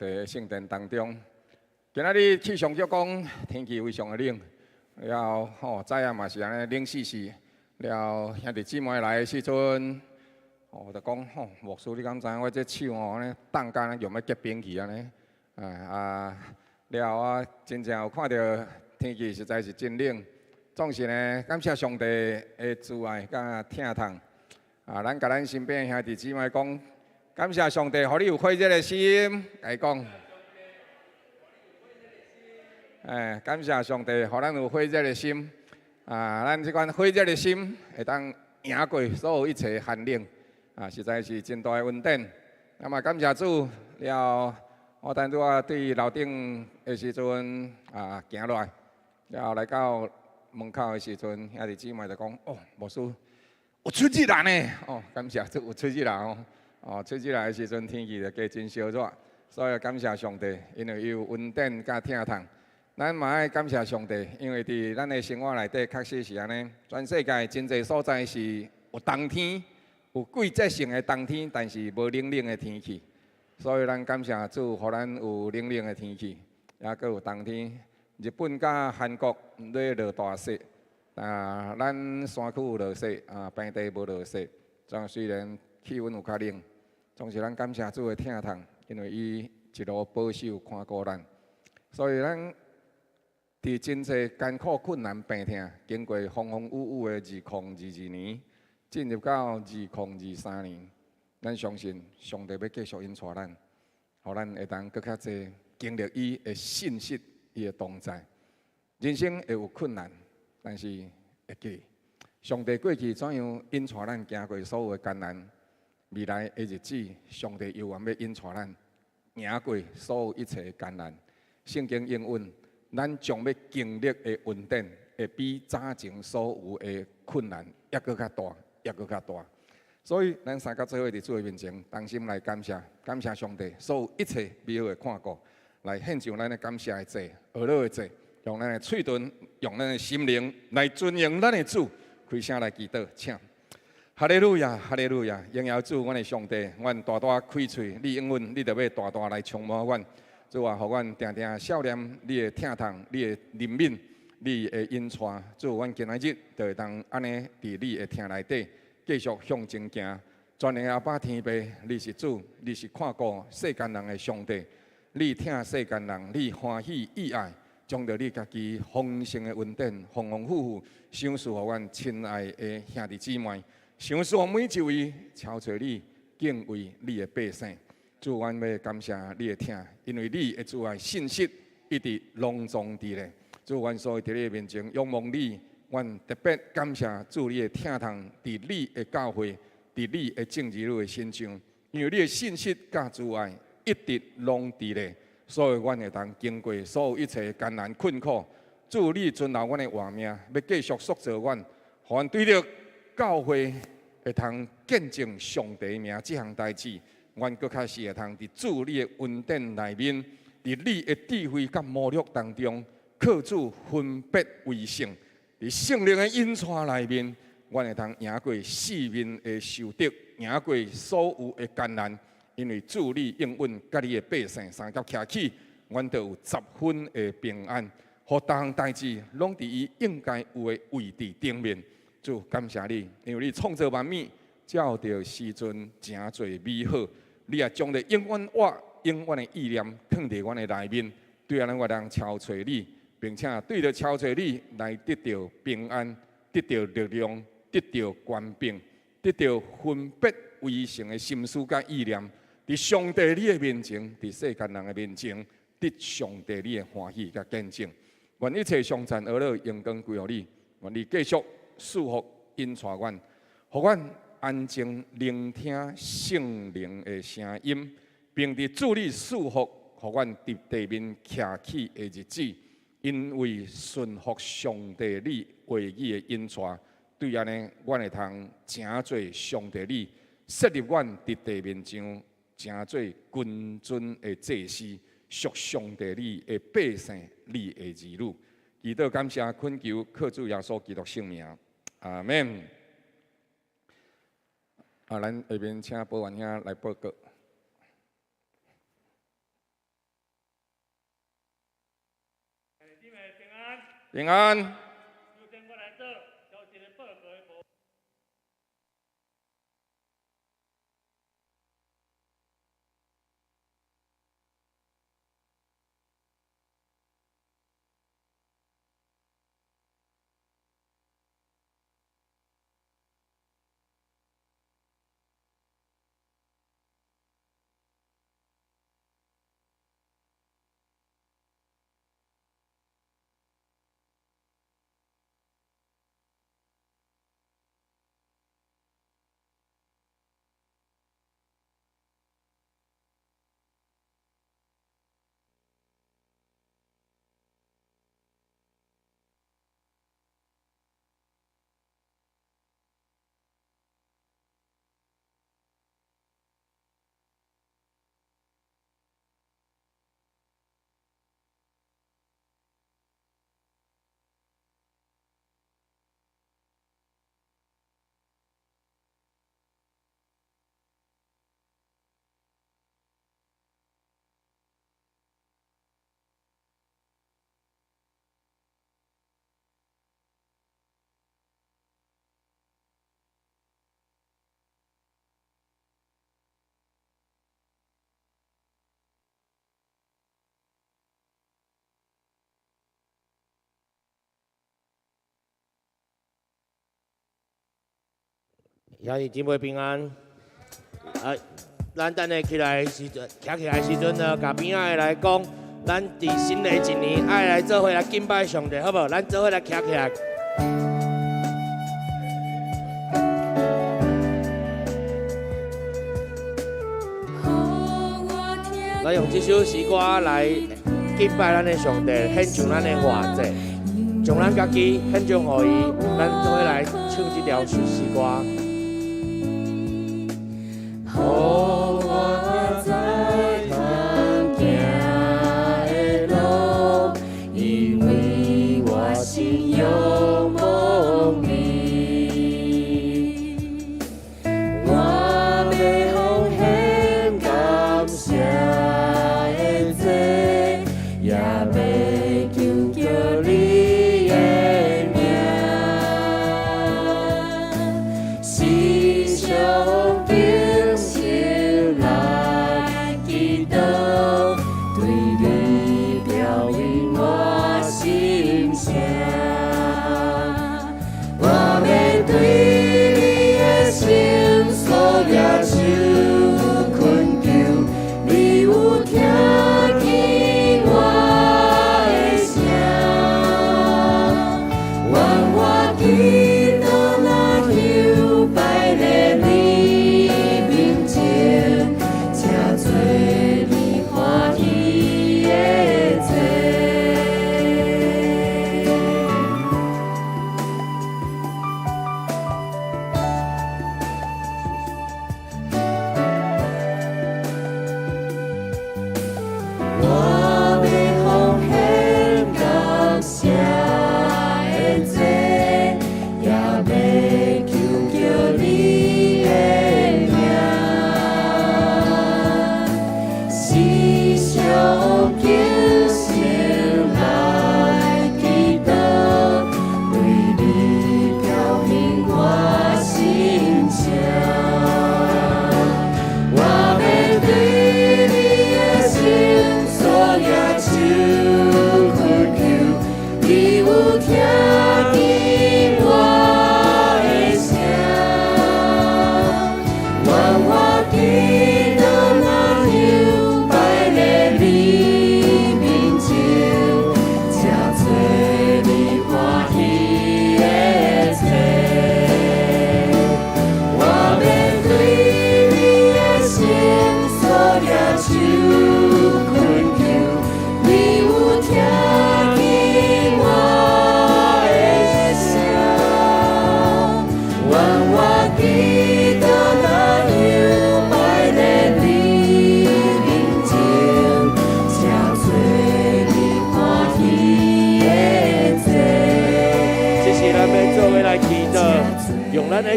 佇聖殿當中。今仔日氣象局講天氣非常的冷，了後吼早暗嘛是按呢冷死死。了後兄弟姊妹來的時陣，哦就講吼，牧師你敢知影我這手吼按呢凍甲按呢用欲結冰去按呢？啊，了後我真正有看著天氣實在是真冷。總是呢，感謝上帝的慈愛佮疼痛。啊，咱共咱身邊兄弟姊妹講，感謝上帝，予你有火熱的心，共伊講。哎，感謝上帝，予咱有火熱的心。啊，咱這款火熱的心會當贏過所有一切寒冷。啊，實在是真大的恩典。那麼感謝主了，我等拄仔對樓頂的時陣啊，行落來，了後來到門口的時陣，兄弟姊妹就講：哦，牧師有出日啦呢！哦，感謝主有出日啦哦。哦，出日來的時陣天氣就加真燒熱，所以感謝上帝，因為伊有恩典佮疼痛。咱嘛愛感謝上帝，因為佇咱的生活內底確實是按呢，全世界真濟所在是有冬天，有季節性的冬天，但是無冷冷的天氣。所以咱感謝主，予咱有冷冷的天氣，抑閣有冬天。日本佮韓國咧落大雪，啊，咱山區有落雪，啊，平地無落雪。這樣雖然氣溫有較冷，總是咱感謝主的疼痛，因為伊一路保守看顧咱。所以咱佇真濟艱苦困難病痛，經過風風雨雨的2022年，進入到2023年，咱相信上帝欲繼續引帶咱，予咱會當閣較濟經歷伊的信實。伊的同在，人生會有困難，但是會記上帝過去怎樣引帶咱行過所有的艱難，未來的日子，上帝猶原欲引帶咱贏過所有一切的艱難。聖經應允，咱將欲經歷的恩典，會比早前所有的困難猶閣較大，猶閣較大。所以，咱三甲做伙佇主的面前，同心來感謝，感謝上帝所有一切美好的看顧，來獻上咱的感謝的祭、樂的祭，用咱的喙唇，用咱的心靈來尊榮咱的主，開聲來祈禱，請。哈利路亞，哈利路亞，榮耀主，阮的上帝，阮大大開喙，你應允，你就欲大大來充滿阮。主啊，予阮定定數念你的疼痛，你的憐憫，你的引帶。主，阮今仔日就會當按呢佇你的疼內底繼續向前行。全能阿爸天父，你是主，你是看顧世間人的上帝，你疼世間人，你歡喜意愛，將著你家己豐盛的恩典，豐豐富富賞賜予阮親愛的兄弟姊妹，賞賜予每一位超揣你、敬畏你的百姓。主，阮欲感謝你的疼，因為你的慈愛信實一直攏總佇咧。主，阮所以佇你的面前仰望你，阮特別感謝主你的疼痛，佇你的教會，佇你的眾兒女的身上，因為你的信實佮慈愛一直攏佇咧，所以阮會當經過所有一切艱難困苦。主，你存留阮的活命，欲繼續塑造阮，予阮對著教會會通見證上帝名這項代誌。阮閣較是會通佇主你的恩典內面，佇你的智慧佮謀略當中，靠主分別為聖，佇聖靈的引帶內面，阮會通贏過四面的仇敵，贏過所有的艱難。因為主你應允佮你的百姓相佮徛起，阮就有十分的平安，予逐項代誌攏佇伊應該有的位置頂面。主，感謝你，因為你創造萬物，照著時陣誠濟美好。你也將著永遠活、永遠的意念囥佇阮的內面，對按呢，我通超揣你，並且對著超揣你來得著平安、得著力量、得著權柄、得著分別為聖的心思佮意念，佇上帝你的面前，佇世間人的面前，得上帝你的歡喜佮見證。願一切頌讚、呵咾、榮光歸予你。願你繼續賜福引帶阮，予阮安靜聆聽聖靈的聲音，並佇主你賜福，予阮佇地面徛起的日子，因為順服上帝你話語的引帶，對按呢，阮會通成做上帝你設立阮佇地面上，成做君尊的祭司，屬上帝你的百姓，你的兒女。祈禱感謝懇求，靠主耶穌基督聖名，阿門。啊，咱下面請保元兄來報告。姊妹平安。平安。首先我來做消息的報告的部。兄弟姊妹平安。啊，咱等下起來時陣，徛起來時陣呢，共邊仔的來講，咱佇新的一年愛來做伙來敬拜上帝，好無？咱做伙來徛起來。咱用這首詩歌來敬拜咱的上帝，獻上咱的活祭，將咱家己獻上予伊，咱做伙來唱這條詩歌。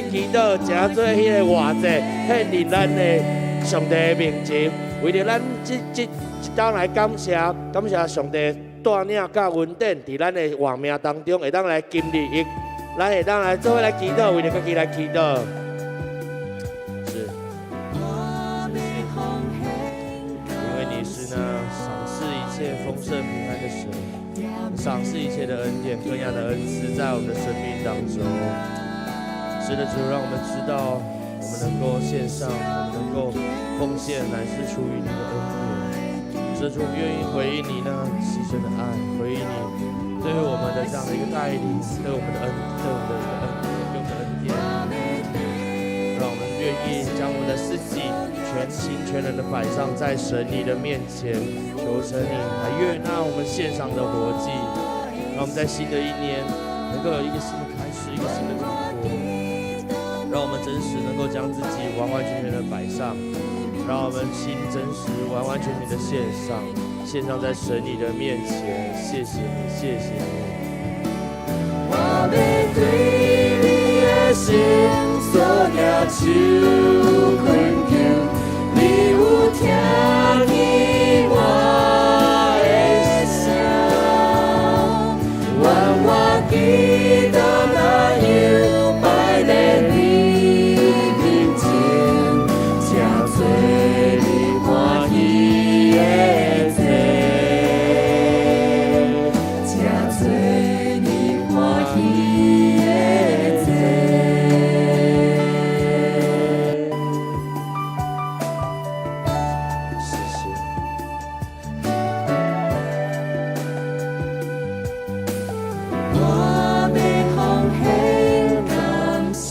祈禱，成做彼个活祭，獻佇咱的上帝的面前，為著咱這這一冬來感謝，感謝上帝帶領佮恩典，佇咱的活命當中會當來經歷伊，咱會當來做伙來祈禱，為著家己來祈禱。是，因為你是那賞賜一切豐盛平安的神，賞賜一切的恩典，各樣的恩賜在我們的生命當中。是的，主，讓我們知道，我們能夠獻上，我們能夠奉獻，乃是出於你的恩典。是的，主，我們願意回應你那犧牲的愛，回應你對我們的這樣的一個帶領，對我們的恩，對我們的一個恩典，給我們的恩典，讓我們願意將我們的自己全心全人的擺上在神你的面前，求神你來悅納我們獻上的活祭，讓我們在新的一年能夠有一個新的開始，一個新的突破，讓我們真實能夠將自己完完全全的擺上，讓我們心真實完完全全的獻上，獻上在神你的面前。謝謝你，謝謝你。我欲對你的心索舉手懇求，你有聽見我的聲，願我祈禱若有擺在你面前，成做你歡喜的祭，成做你歡喜的祭。謝謝。我欲奉獻感謝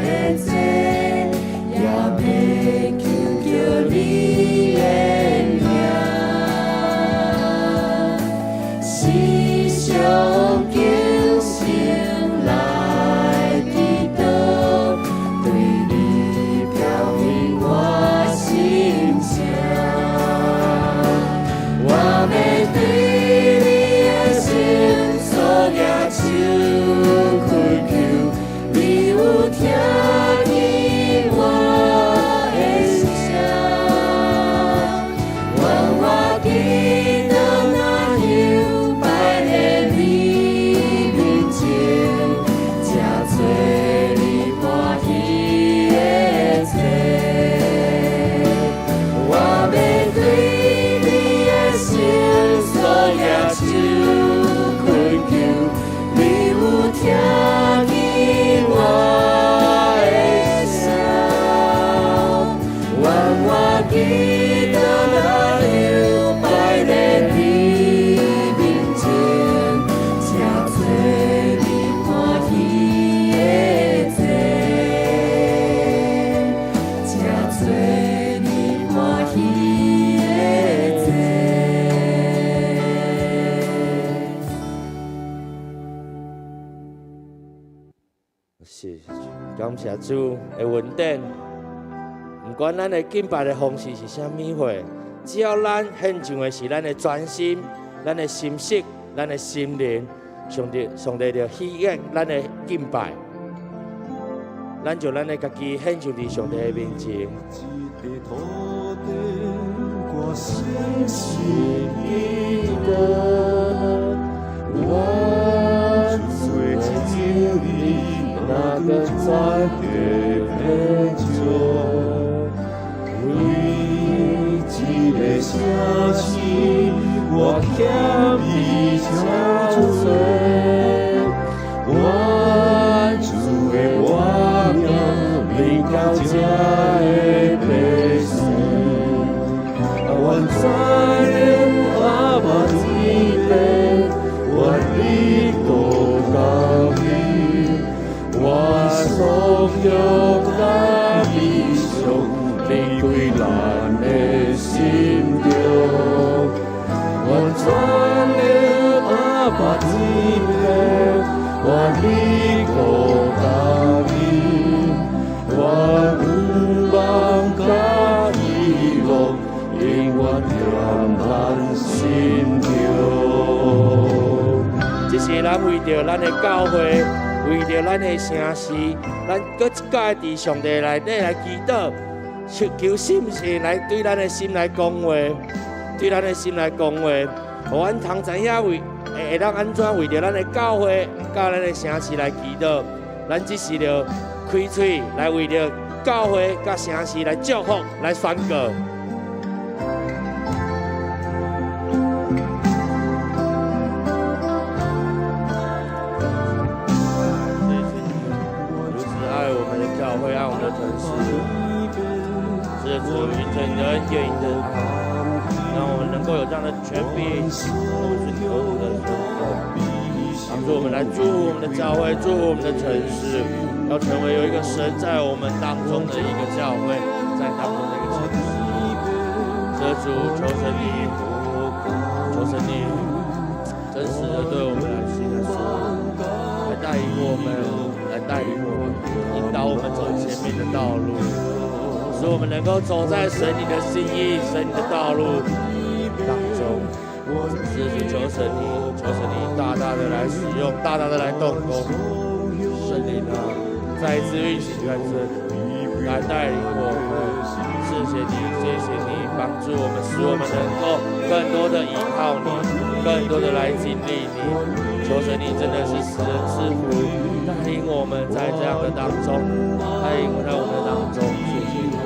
的祭，也欲求叫你的名，時常敬誠來祈禱，對你表明我心聲。我欲對你的心索舉手懇求，你有聽見我的聲，願我祈禱若有擺在你面前，成做你歡喜的祭。我欲對你的心索舉手懇求，你有聽見我的聲，願我祈禱若有擺在你面前，成做你歡喜的祭，成做你歡喜的祭。謝謝主，感謝主的恩典。毋管咱的敬拜的方式是啥物貨，只要咱獻上的是咱的專心、咱的心識、咱的心靈，上帝上帝就喜悅咱的敬拜。咱就咱的家己獻上佇上帝的面前。這個土地，我相信基督，我做真理，那個在地變做，為這個城市，我謙卑這多，我主的活命臨到這的百姓，願傳阿爸天父，願你國降臨，願所有甲理想離開咱的心中，願傳阿爸天父，願你國降臨，願願望佮希望永遠踮咱心中。這是咱為著咱的教會，為著咱的城市，咱閣一擺佇上帝內底來祈禱，求求聖神來對咱的心來講話，對咱的心來講話。予阮通知影為會會當按怎為著咱的教會、佮咱的城市來祈禱。咱這時就開喙來為著教會佮城市來祝福、來宣告。謝謝你如此愛我們的教會，愛我們的城市。是的，主，因著你的恩典，因著愛，讓我們能夠有這樣的權柄，我們是你兒子的身份，幫助我們來祝福我們的教會，祝福我們的城市，要成為有一個神在我們當中的一個教會，在當中的一個城市。這主，求神你，求神你，真實的對我們來心來說，來帶領我們，來帶領我們，引導我們走前面的道路，使我們能夠走在神你的心意、神你的道路當中。是主，求神你，求神你大大的來使用，大大的來動工。聖靈啊，再一次運行在這裡，來帶領我們。謝謝你，謝謝你幫助我們，使我們能夠更多的依靠你，更多的來經歷你。求神你真的是使人賜福，帶領我們在這樣的當中，帶領我在我們的當中。謝謝你。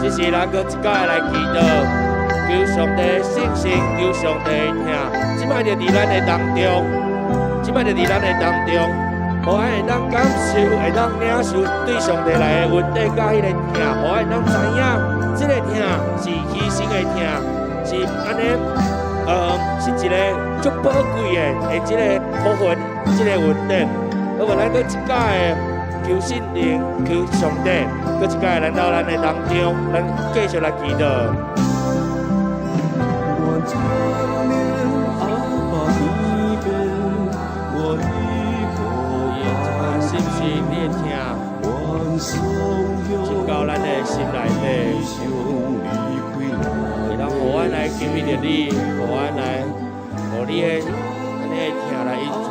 這是咱閣一擺來祈禱，求上帝信心，求上帝疼。這擺就佇咱的當中，這擺就佇咱的當中，予咱會當感受，會當領受對上帝來的恩典佮彼个疼，予咱會當知影，這个疼是犧牲的疼，是按呢，是一個足寶貴的，的這个福分，這个恩典。好無，咱閣一擺求聖靈，求上帝，閣一擺來到咱的當中，咱繼續來祈禱。是毋是你的疼，進到咱的心內底，會當予阮來經歷著你，予阮來，予你的按呢的疼來引帶。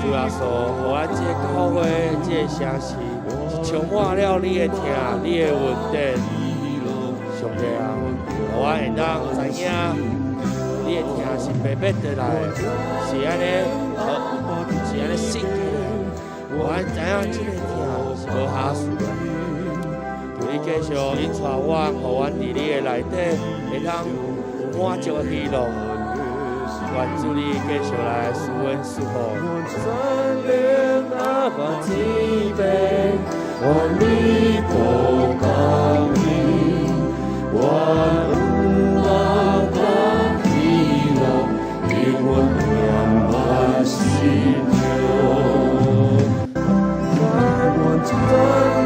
主耶穌，予咱這個教會、這個城市，是充滿了你的疼、你的恩典。上帝啊，予阮會當知影，你的疼是白白得來的，是按呢，是按呢聖潔的。予阮知影這个疼是無瑕疵的。求你繼續引帶阮，予阮佇你的內底會當有滿足的喜樂。願主你繼續來賜恩賜福。願你國降臨，願願望佮喜樂，永遠充滿心中。願讚美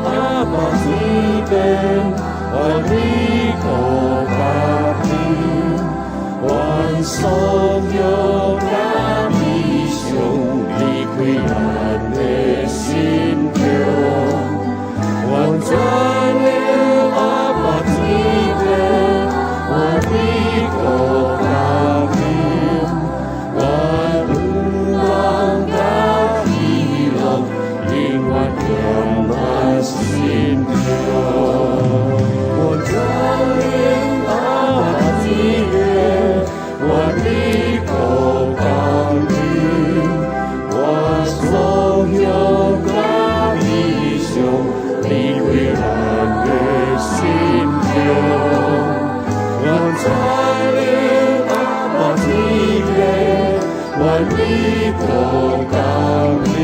阿爸天父，願你國降臨，願所有佮悲傷離開咱的心中。願讚美阿爸天父，願你國降臨，願願望佮喜樂，永遠充滿心中。願讚美阿爸天父，願你國降臨，願所有佮悲傷離開咱的心中。願讚美阿爸天父，願你國降臨，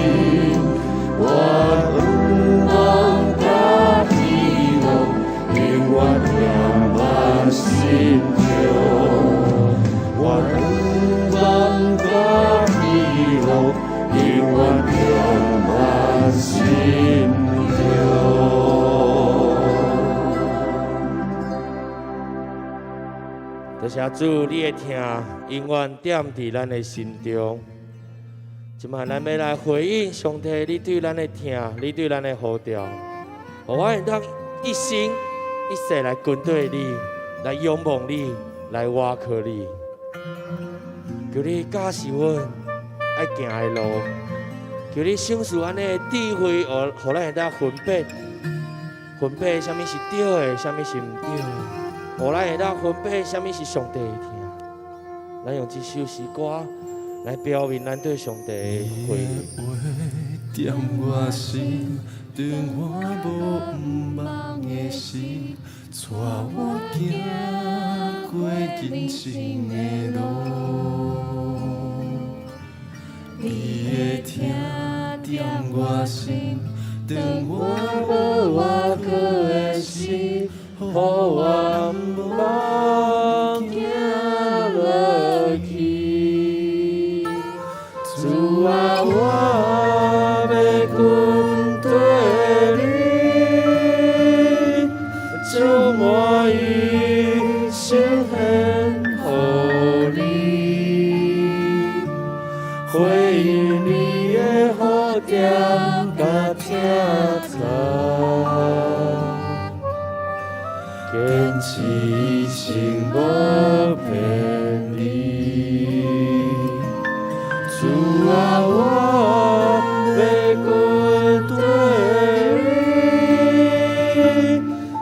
願願望佮喜樂，永遠充滿心中。願願望佮喜樂，永遠充滿心中。多謝主，你的疼永遠踮佇咱的心中。這擺咱欲來回應上帝，你對咱的疼，你對咱的呼召。予我會當一生一世來跟隨你，來仰望你，來倚靠你。求你教示阮愛行的路，求你賞賜按呢的智慧，予咱會當分辨，分辨啥物是對的，啥物是毋對的，予咱會當分辨啥物是上帝的疼。咱用這首詩歌來表明咱對上帝的回應。踮我心，當我無毋望的時，帶我行過人生的路。你的疼踮我心，當我無倚靠的時，予我毋茫行落去。主啊，我欲跟隨你，將我一生獻予你，回應你的呼召佮疼痛，堅持一生無偏離。主啊，我欲跟隨你，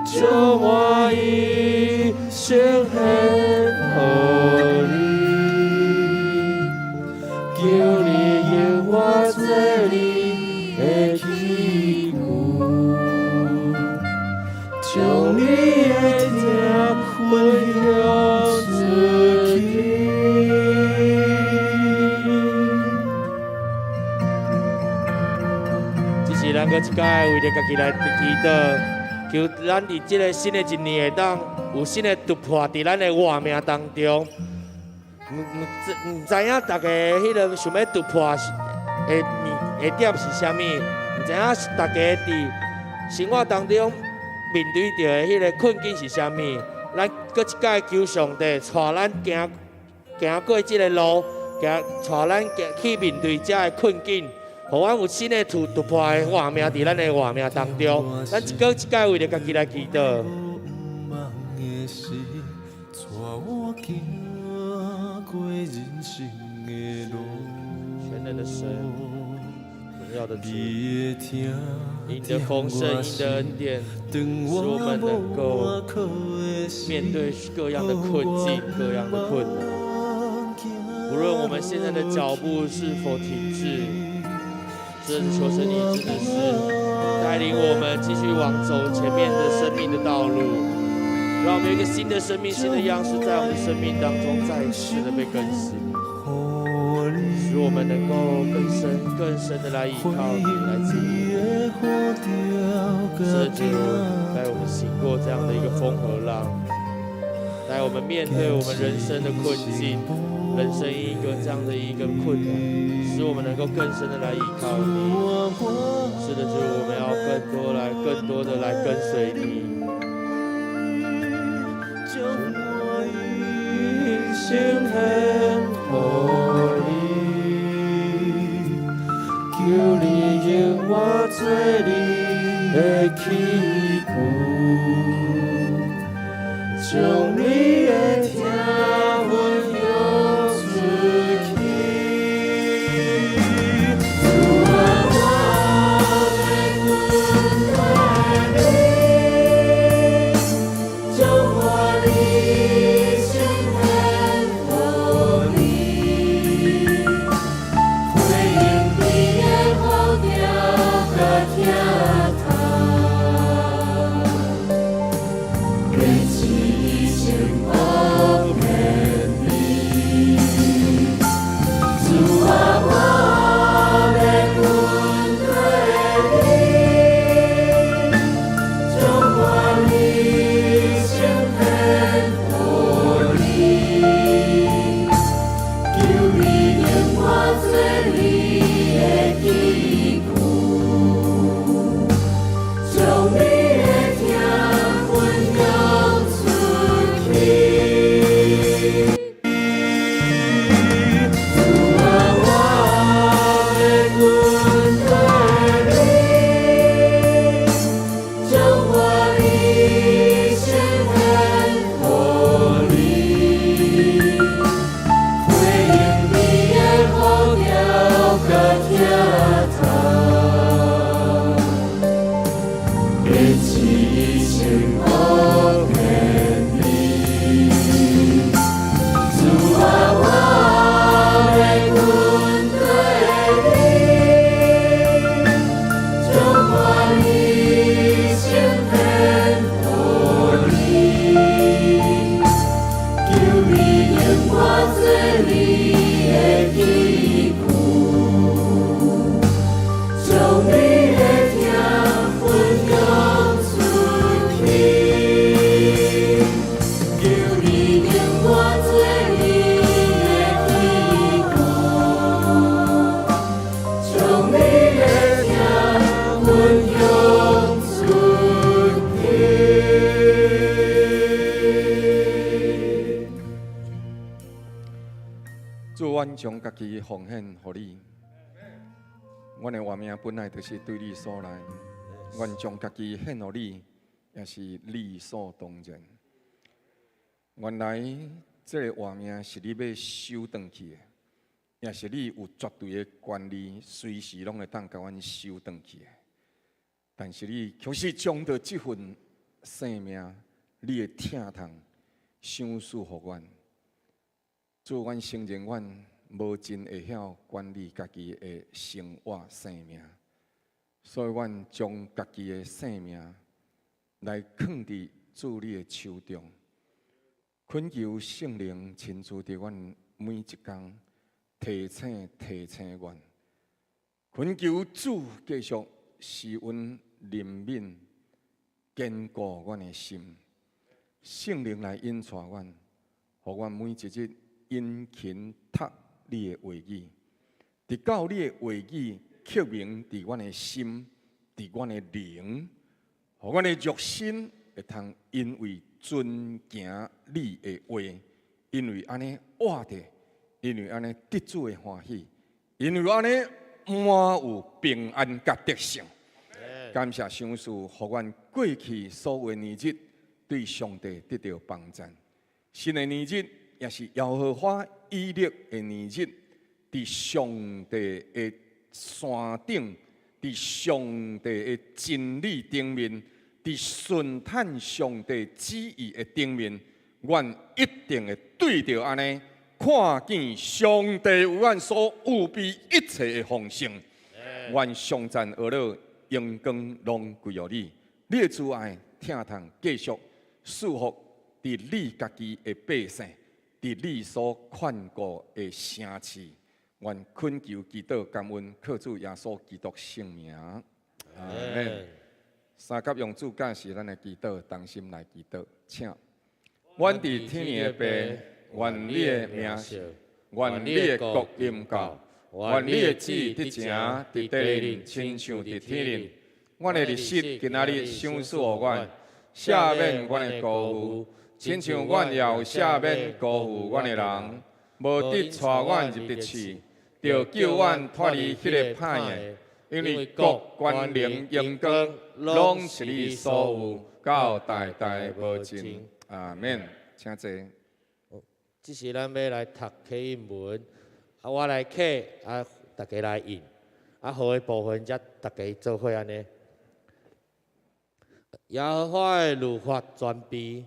將我一生獻予你，求你用我做你的器具，將你的疼分享出去。這是咱閣一擺為著家己來祈禱，求咱佇這个新的一年會當有新的突破佇咱的活命當中。毋知影大家彼个想欲突破是的物的點是啥物？毋知影大家佇生活當中面對著的彼个困境是啥物？咱閣一擺求上帝帶咱行過這个路，行帶咱行去面對這个困境，予阮有新的突破的活命佇咱的活命當中。咱一個一擺為著家己來祈禱。毋望的時，帶我行過人生的路。全能的神，榮耀的主，你的疼因你的豐盛，因你的恩典，當使我們能夠面對各樣的困境、各樣的困難。無論我們現在的腳步是否停滯，真的求神你真的是帶領我們繼續往走前面的生命的道路，讓我們有一個新的生命、新的樣式在我們的生命當中再次的被更新，使我們能夠更深、更深的來依靠你，來經歷你。是的，主帶我們行過這樣的一個風和浪，帶我們面對我們人生的困境，人生一個這樣的一個困難，使我們能夠更深的來依靠你。是的，主，我們要更多來、更多的來跟隨你。將我一生獻予你，求你用我做你的器具，將你的疼分享出去。主啊，我欲跟隨你，將我一生獻予你，回應你的呼召佮疼痛，堅持一生無阮將家己奉獻予你。阮的活命本來就是對你所來，阮將家己獻予你，也是理所當然。原來這个活命是你欲收轉去的，也是你有絕對的權利，隨時攏會當共阮收轉去的。但是你卻是將著這份生命，你的疼痛，賞賜予阮。主，阮承認阮無真會曉管理家己的生活生命，所以阮將家己的性命來囥佇主你的手中，懇求聖靈親自佇阮每一工提醒提醒阮，懇求主繼續施恩憐憫，堅固阮的心，聖靈來引帶阮，予阮每一日殷勤讀你的話語，直到你的話語刻銘佇阮的心，佇阮的靈，予阮的肉身會通因為遵行你的話，因為按呢活著，因為按呢得主的歡喜，因為按呢滿有平安佮得勝。感謝賞賜，予阮過去所有年日對上帝得著幫贊。新的年日也是耶和華以勒的年日，佇上帝的山頂，佇上帝的真理頂面，佇順探上帝旨意的頂面，阮一定會對著按呢看見上帝為阮所預備一切的豐盛。願頌讚呵咾榮光攏歸予你，你的慈愛疼痛繼續賜福佇你家己的百姓，佇你所看顧的城市。願懇求祈禱感恩，靠主耶穌基督聖名。阿們。三甲用主教示咱的祈禱，同心來祈禱，請。阮佇天的父，願你的名聖，願你的國臨到，願你的旨意得成，佇地裡親像佇天裡。阮的日食今仔日賞賜予阮，赦免阮的辜負，親像阮也有赦免辜負阮的人。無得帶阮入佇試，著救阮脫離彼个歹的。因為國、權能、榮光，攏是你所有，到代代無盡。阿們。請坐。這時咱欲來讀啟應文，啊，我來啟，啊，大家來應，啊，好的部分才大家做伙按呢。耶和華的律法全備，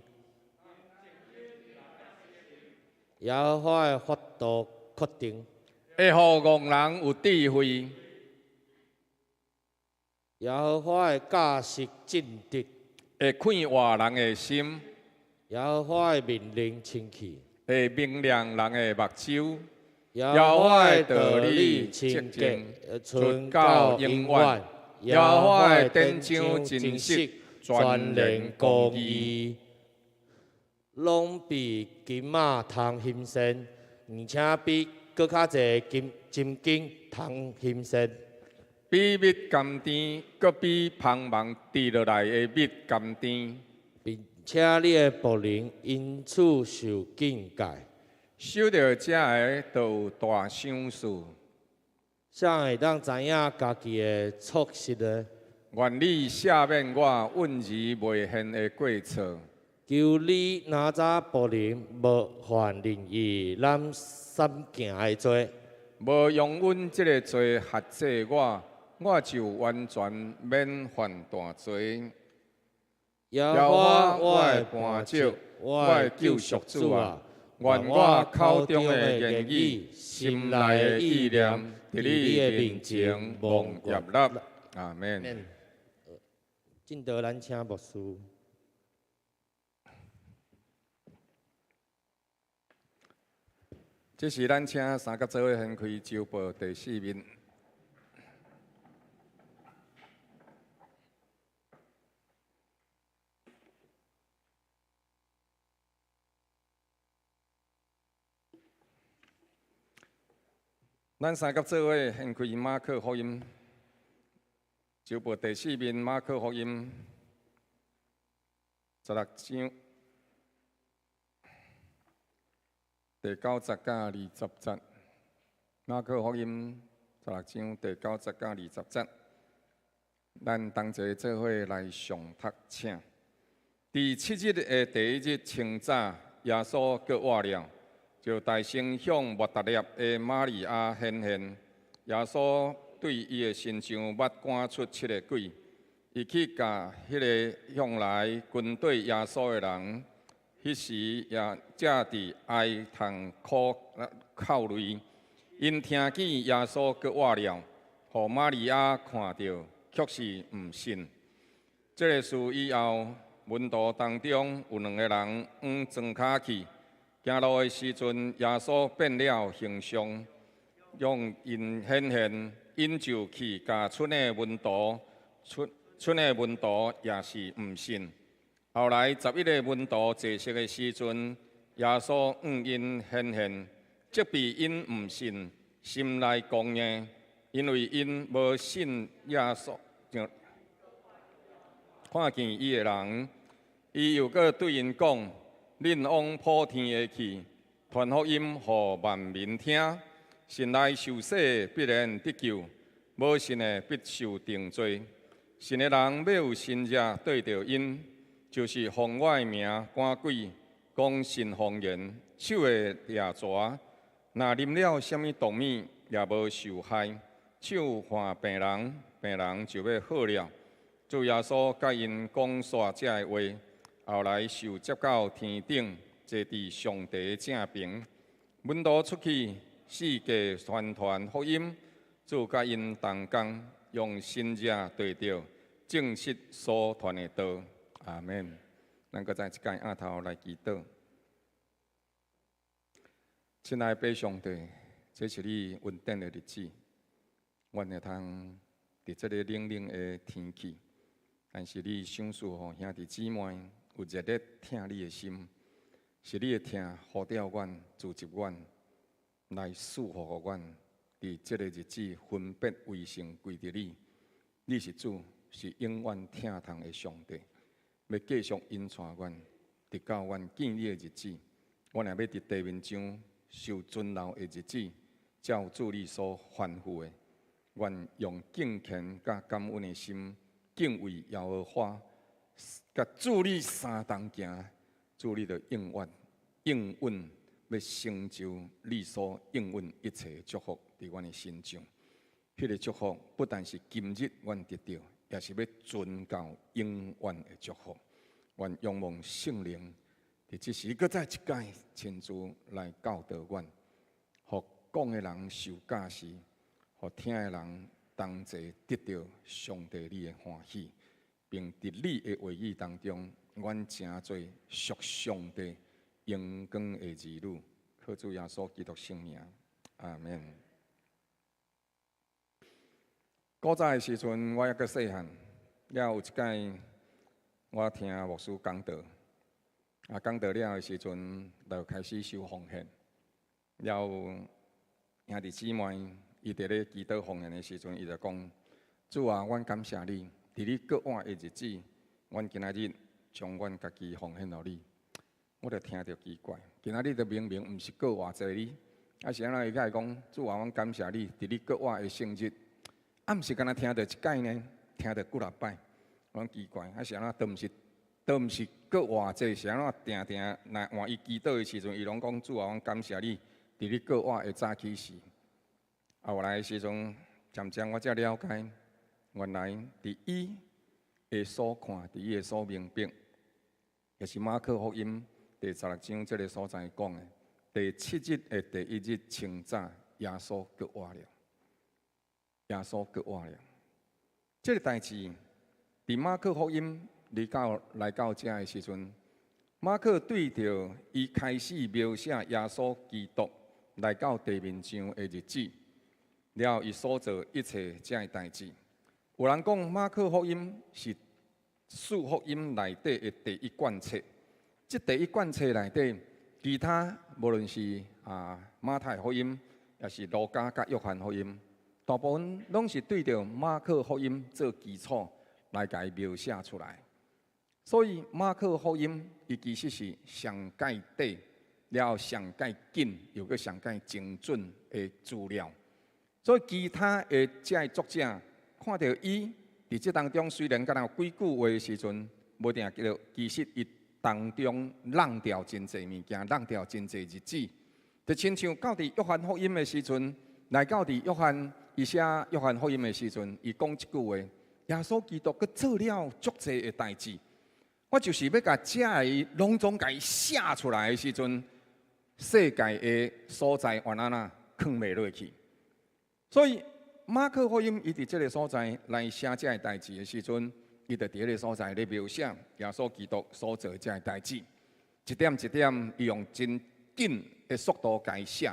耶和華的法度確定，會予戇人有智慧。耶和華的教訓正直，會快活人的心。耶和華的命令清氣，會明亮人的目睭。耶和華的道理清潔，存到永遠。耶和華的典章真實，全然公義，攏比金仔通新鮮，而且比閣較濟金針金通新鮮。比蜜甘甜，閣比蜂網滴落來的蜜甘甜。並且你的僕人因此受警戒。守著這个，就有大賞賜。誰會當知影家己的錯失呢？願你赦免我隱而未現的過錯。求你哪知僕人無犯任意咱散行的罪。無容阮這个罪轄制我，我就完全免犯大罪。耶和華我的磐石，我的救贖主啊！願我口中的言語、心內的意念，佇你的面前蒙悅納。阿們。進度咱請牧師。這時咱請三甲做伙掀開週報第四面。咱三甲做伙掀開馬可福音，週報第四面馬可福音16章第9節到20節。馬可福音十六章第九節到二十節，咱同齊做伙來誦讀，請。佇七日的第一日清早，耶穌閣活了，就大聲向抹大拉的瑪利亞顯現。耶穌對伊的身上捌趕出七个鬼，伊去共彼个向來跟綴耶穌的人，彼時也正佇哀痛苦哭淚。𪜶聽見耶穌閣活了，予瑪利亞看著，卻是毋信。這个事以後，門徒當中有兩个人往莊跤去，行路的時陣，耶穌變了形象，向𪜶顯現，𪜶就去共賰的門徒，賰的門徒也是毋信。後來十一个門徒坐席的時陣，耶穌向𪜶顯現，責備𪜶毋信，心內剛硬，因為𪜶無信耶穌，就看見伊的人。伊又閣對𪜶講：恁往普天下去，傳福音予萬民聽。信來受洗的必然得救，無信的必受定罪。信的人欲有神跡綴著𪜶，就是奉我的名趕鬼，講新方言，手會掠蛇，若啉了啥物毒物也無受害，手按病人，病人就欲好了。主耶穌共𪜶講煞這个話，後來受接到天頂，坐佇上帝正爿。門徒出去，四界宣傳福音，主佮𪜶同工，用神跡綴著證實所傳的道。阿門。咱閣再一擺按頭來祈禱。親愛的父上帝，這是你恩典的日子，阮會通佇這个冷冷的天氣，但是你賞賜予兄弟姊妹有熱烈疼你的心，是你的疼呼召阮、召集阮來賜福予阮，佇這个日子分別為聖歸佇你。你是主，是永遠疼痛的上帝，欲繼續引帶阮，直到阮見你的日子。阮也欲佇地面上受尊榮的日子，照主你所吩咐的，阮用敬虔佮感恩的心，敬畏耶和華，佮主你相同行，主你就永遠應允欲成就你所應允一切祝福佇阮的身上。彼个祝福不但是今日阮得著，也是欲存到永遠的祝福。阮仰望聖靈，佇這時閣再一擺親自來教導阮，予講的人受教示，予聽的人同齊得著上帝你的歡喜，並佇你的話語當中，阮成做屬上帝榮光的兒女。靠主耶穌基督聖名，阿門。古早的時陣，我猶閣細漢，了有一擺，我聽牧師講道，啊講道了的時陣，就開始收奉獻。了兄弟姊妹，伊佇咧祈禱奉獻的時陣，伊就講：主啊，阮感謝你，佇你閣活的日子，阮今仔日將阮家己奉獻予你。我就聽著奇怪，今仔日就明明毋是過活節哩，啊是按怎伊會講：主啊，阮感謝你，佇你閣活的聖日。啊，毋是干焦聽著一擺呢，聽著幾若擺，我講奇怪，啊是按怎都毋是，都毋是閣活節，是按怎定定來換伊祈禱的時陣，伊攏講主啊，阮感謝你，佇你閣活的早起時。啊，後來的時陣，漸漸我才了解，原來佇伊的所看，佇伊的所明白，也是馬可福音第十六章這个所在講的，第七日的第一日清早，耶穌閣活了。耶穌閣活了，這个代誌佇馬可福音來到遮的時陣，馬可對著伊開始描寫耶穌基督來到地面上的日子，了伊所做一切這个代誌。有人講馬可福音是四福音內底的第一卷冊，這第一卷冊內底，其他無論是馬太福音，抑是路加佮約翰福音，大部分攏是對著馬可福音做基礎來共伊描寫出來。所以馬可福音伊其實是上蓋底了上蓋緊又閣上蓋精準的資料。所以其他的這个作者看著伊佇這當中，雖然敢若有幾句話的時陣，無定記著，其實伊當中挵掉真濟物件，挵掉真濟日子。就親像到佇約翰福音的時陣，來到佇約翰伊寫約翰福音的時陣，伊講這句話：耶穌基督閣做了足濟的代誌，我就是欲共這个攏總共伊寫出來的時陣，世界的所在原來哪囥袂落去。所以馬可福音伊佇這个所在來寫這个代誌的時陣，伊就佇彼个所在咧描寫耶穌基督所做的這个代誌，一點一點，伊用真緊的速度共伊寫，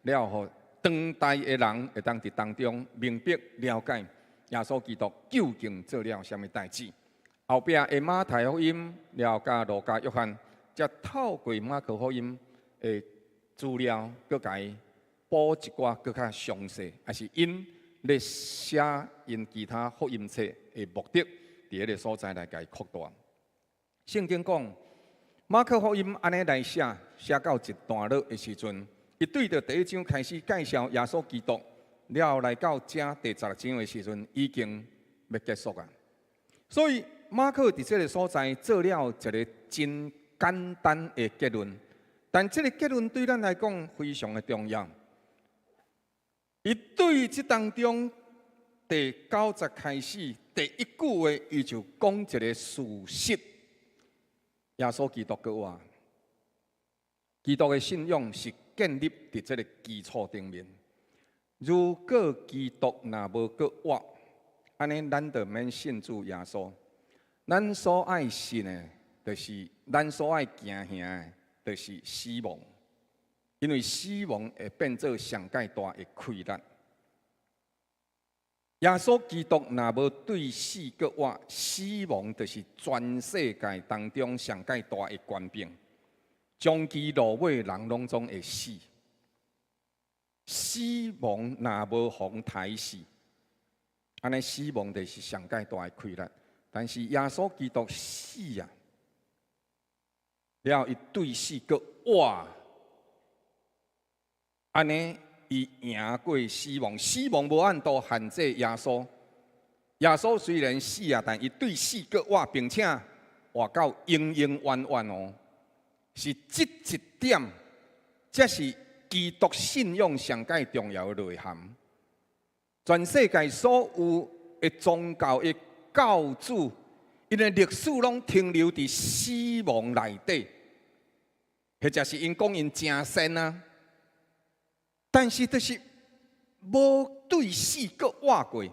了予當代的人會當佇當中明白了解耶穌基督究竟做了啥物代誌。後壁的馬太福音了佮路加約翰，才透過馬可福音的資料，閣共伊補一寡閣較詳細，抑是𪜶咧寫𪜶其他福音冊的目的，佇彼个所在來共伊擴大。聖經講，馬可福音按呢來寫，寫到一段落的時陣，伊對著第一章開始介紹耶穌基督，了來到這第16章的時陣，已經欲結束啊。所以馬可佇這个所在做了一个真簡單的結論，但這个結論對咱來講非常的重要。伊對這當中第九節開始第一句話，伊就講一个事實：耶穌基督閣活。基督的信仰是建立佇這个基礎頂面。如果基督若無閣活，按呢咱就免信主耶穌。咱所愛信的，就是咱所愛行行的，就是死亡。因為死亡會變做上蓋大的氣力。耶穌基督若無對死閣活，死亡就是全世界當中上蓋大的權柄。終其落尾，人攏總會死。死亡若無予刣死，按呢死亡就是上蓋大的氣力。但是耶穌基督死啊，了伊對死閣活，按呢伊贏過死亡，死亡無按度限制耶穌。耶穌雖然死啊，但伊對死閣活，並且活到永永遠遠哦。是這一點，這是基督信仰上蓋重要的內涵。全世界所有的宗教的教主，𪜶的歷史攏停留佇死亡內底，或者是𪜶講𪜶成仙啊，但是就是無對死閣活過。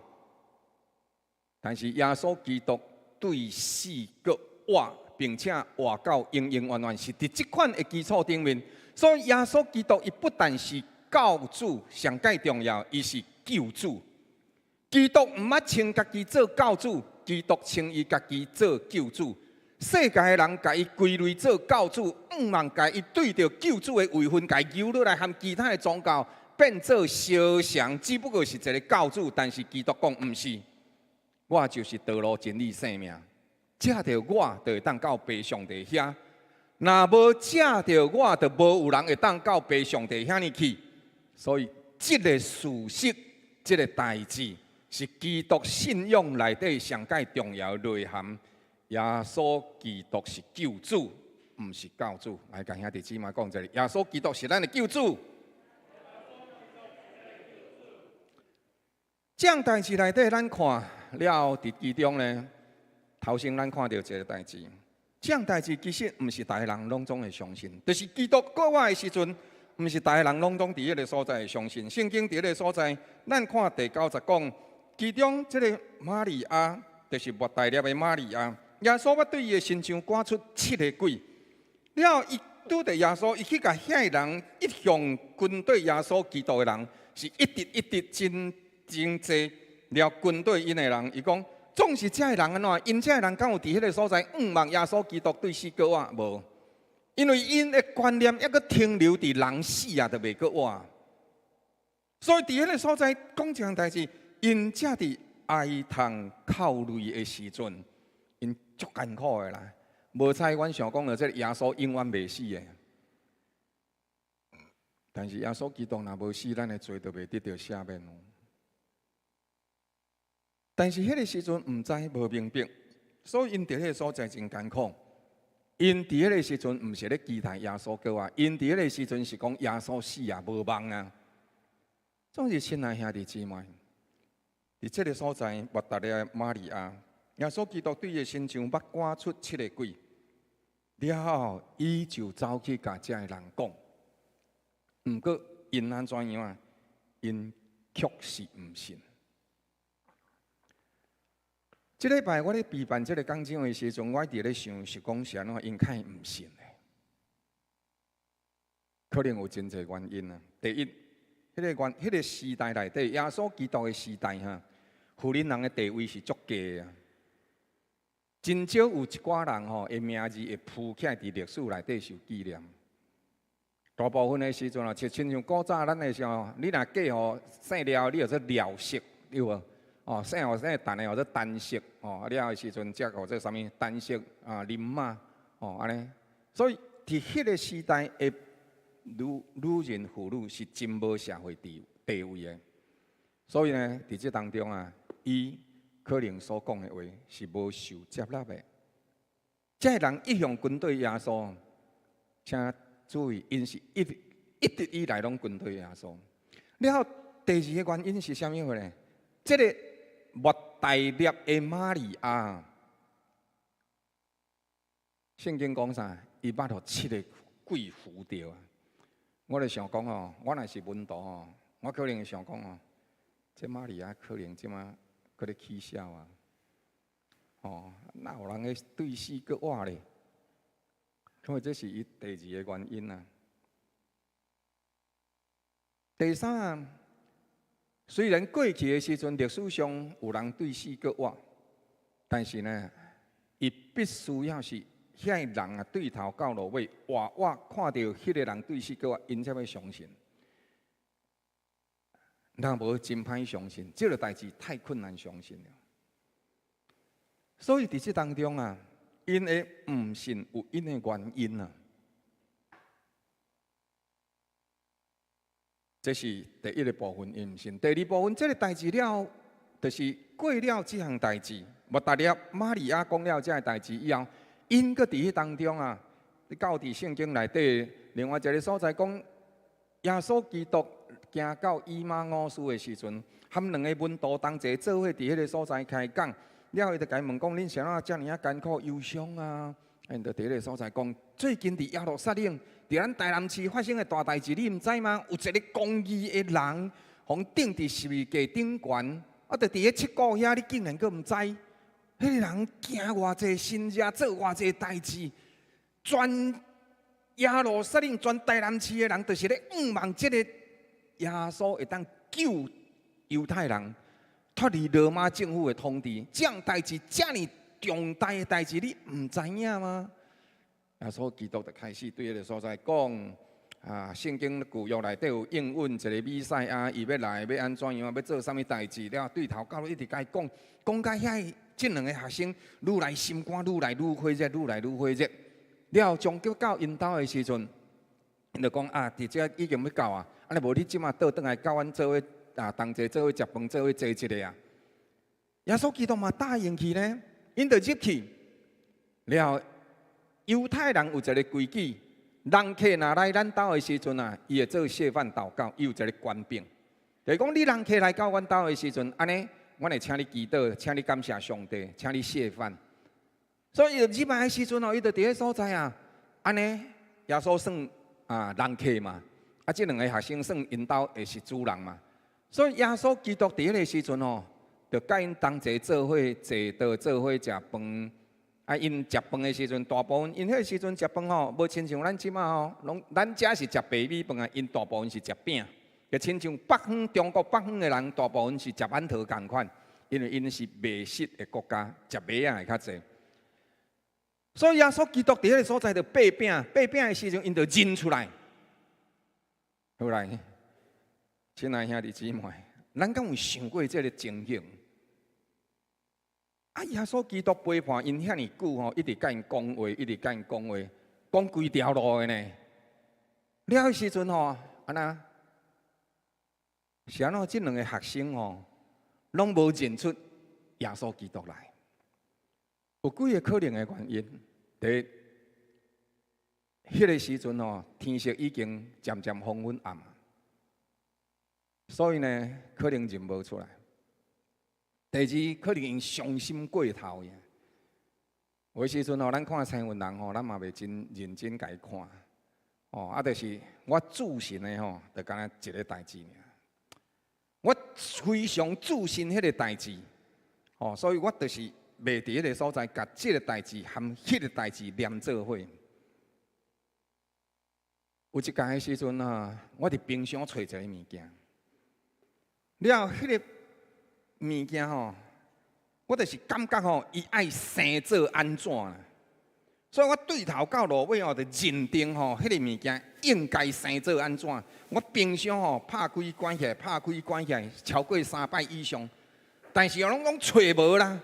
但是耶穌基督對死閣活，並且活到永永遠遠，是佇這款的基礎頂面。所以耶穌基督伊不但是教主，上蓋重要，伊是救主。基督毋捌稱家己做教主，基督稱伊家己做救主。世界的人共伊歸類做教主，向望共伊對著救主的位份，共伊揪落來，和其他的宗教變做相像，只不過是一个教主。但是基督講毋是，我就是道路、真理、生命。藉著我，就會當到父上帝遐。若無藉著我，就無有人會當到父上帝遐爾去。所以，這个事實，這个代誌，是基督信仰內底上蓋重要的內涵。耶穌基督是救主，毋是教主。來，共兄弟姊妹講一下，耶穌基督是咱的救主。這樣代誌內底，咱看了佇其中呢，頭先咱看著一个代誌，這樣代誌其實毋是逐个人攏總會相信，就是基督復活的時陣，毋是逐个人攏總佇彼个所在會相信。聖經佇彼个所在，咱看第九節講，其中這个瑪利亞，就是抹大拉的瑪利亞，耶穌捌對伊的身上趕出七个鬼，了伊拄著耶穌，伊去共遐个人一向跟綴耶穌基督的人，是一直一直真真濟了跟綴𪜶的人，伊講。總是這个人按怎？𪜶這个人敢有佇彼个所在向望耶穌基督對死閣活？無，因為𪜶的觀念猶閣停留佇人死啊，就袂閣活。所以佇彼个所在講一項代誌，𪜶正佇哀痛哭淚的時陣，𪜶足艱苦的啦。無彩，阮想講的這个耶穌永遠袂死的。但是耶穌基督若無死，咱的罪就袂得著赦免哦。但是彼个時陣毋知無明白，所以𪜶佇彼个所在真艱苦。𪜶佇彼个時陣毋是咧期待耶穌過來，𪜶佇彼个時陣是講耶穌死啊，無望啊。總是親愛兄弟姊妹，佇這个所在，抹大拉瑪利亞，耶穌基督對伊身上捌趕出七个鬼，了後伊就走去共遮个人講。毋過𪜶按怎樣啊？𪜶卻是毋信。這禮拜我咧備辦這个講章的時陣，我佇咧想是講是按怎𪜶較會毋信的？可能有真濟原因啊。第一，彼個時代內底，耶穌基督的時代哈，婦人人的地位是足低啊。真少有一寡人吼，的名字會浮起來佇歷史內底受紀念。大部分的時陣啊，親像古早咱的時候，你若嫁予姓廖，你就做廖氏，對無？哦，姓予姓陳的，號做陳氏，哦，了的時陣才號做啥物陳氏啊，林媽，哦，按呢。所以佇彼個時代的女人婦女是真無社會地位的。所以呢，佇這當中啊，伊可能所講的話是無受接納的。這个人一向跟隨耶穌，請注意，𪜶是一直以來攏跟隨耶穌。了後第二个原因是啥物貨呢？這个抹大拉的瑪利亞，聖經講啥？伊捌予七个鬼附著啊！我就想講哦，我若是門徒哦，我可能會想講哦，這瑪利亞可能這馬閣咧起痟啊！哦，哪有人會對死閣活咧？因為這是伊第二个原因啊。第三啊，雖然過去的時陣歷史上有人對死閣活，但是呢，伊必須要是遐个人啊，對頭到落尾活活看著彼个人對死閣活，𪜶才欲相信。若無真歹相信，這个代誌太困難相信了。所以佇這當中啊，𪜶的毋信有𪜶的原因啊。這是第一個部分，𪜶毋信。第二部分，這个代誌了，就是過了這項代誌，抹大拉瑪利亞講了這个代誌以後，𪜶閣佇彼當中啊，到佇聖經內底另外一个所在講，耶穌基督行到以馬忤斯的時陣，含兩个門徒同齊做伙佇彼个所在開講，了後伊就共𪜶問講：恁是按怎遮爾仔艱苦憂傷啊？𪜶就佇彼个所在講，最近佇耶路撒冷，佇咱台南市發生的大代誌，你毋知嗎？有一个公義的人，予釘佇十字架頂懸，啊，就佇彼七股遐，你竟然閣毋知？彼个人行偌濟神跡，做偌濟代誌，全耶路撒冷、全台南市的人，就是咧向望這个耶穌會當救猶太人脫離羅馬政府的統治。這樣代誌遮爾重大的代誌，你毋知影嗎？耶穌基督就開始對彼个所在講啊，聖經舊約內底有應允一个彌賽亞，伊欲來欲按怎樣，欲做啥物代誌，了對頭到尾一直共伊講，講到遐，這兩个學生愈來心肝愈來愈火熱，愈來愈火熱。了終究到𪜶兜的時陣，𪜶就講啊，佇這已經欲到啊，按呢無你這馬倒轉來佮阮做伙啊，同齊做伙食飯，做伙坐一下啊。耶穌基督嘛答應去呢，𪜶就入去。了猶太人有一个規矩，人客若來咱兜的時陣啊，伊會做謝飯禱告，伊有一个權柄，就是講你人客來到阮兜的時陣，按呢，阮會請你祈禱，請你感謝上帝，請你謝飯。所以伊入來的時陣哦，伊就佇彼所在啊，按呢，耶穌算啊人客嘛，啊，這兩个學生算𪜶兜的是主人嘛，所以耶穌基督佇彼个時陣哦，就佮𪜶同齊做伙坐桌做伙食飯。啊，𪜶食飯的時陣，大部分𪜶彼个時陣食飯吼，無親像咱這馬吼，攏咱遮是食白米飯啊，𪜶大部分是食餅。就親像北方中國北方的人，大部分是食饅頭仝款，因為𪜶是麥食的國家，食麥仔會較濟。所以耶穌基督佇彼个所在就擘餅，擘餅的時陣，𪜶就認出來。好來，親愛兄弟姊妹，咱敢有想過這个情形？啊！耶穌基督陪伴𪜶遐爾久吼，一直佮𪜶講話，一直佮𪜶講話，講規條路的呢。了彼時陣吼，按呢？是按怎？這兩个學生吼，攏無認出耶穌基督來。有幾个可能的原因。第一，彼个時陣吼，天色已經漸漸黃昏暗，所以呢，可能認無出來。第二，可能𪜶傷心過頭呀。有時陣吼，咱看青雲人吼，咱嘛袂真認真共伊看。哦，啊，就是我自信的吼，就敢若一个代誌爾。我非常自信彼个代誌，哦，所以我就是袂佇彼个所在，共這个代誌和彼个代誌連做伙。有一工的時陣啊，我佇冰箱揣一个物件，了彼个物件吼，我就是感覺吼，伊愛生做按怎啦，所以我對頭到落尾吼，就認定吼，彼个物件應該生做按怎。我冰箱吼拍開關起來，拍開關起來，超過三擺以上，但是我攏講揣無啦。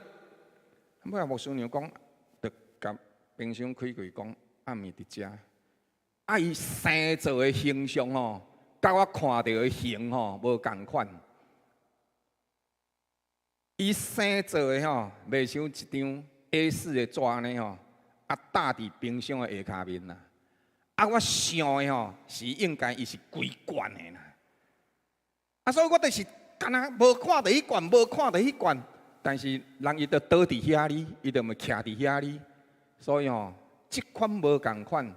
尾仔牧師娘講，就共冰箱開開講，暗暝佇遮，啊伊生做的形象吼，佮我看著的形吼無仝款。伊生做的吼，袂像一張 A4 的紙按呢吼，啊搭佇冰箱的下跤面啦。啊，我想的吼是應該伊是規罐的啦。啊，所以我就是敢若無看著彼罐，無看著彼罐，但是人伊就倒佇遐哩，伊就咪徛佇遐哩，所以吼，這款無仝款，予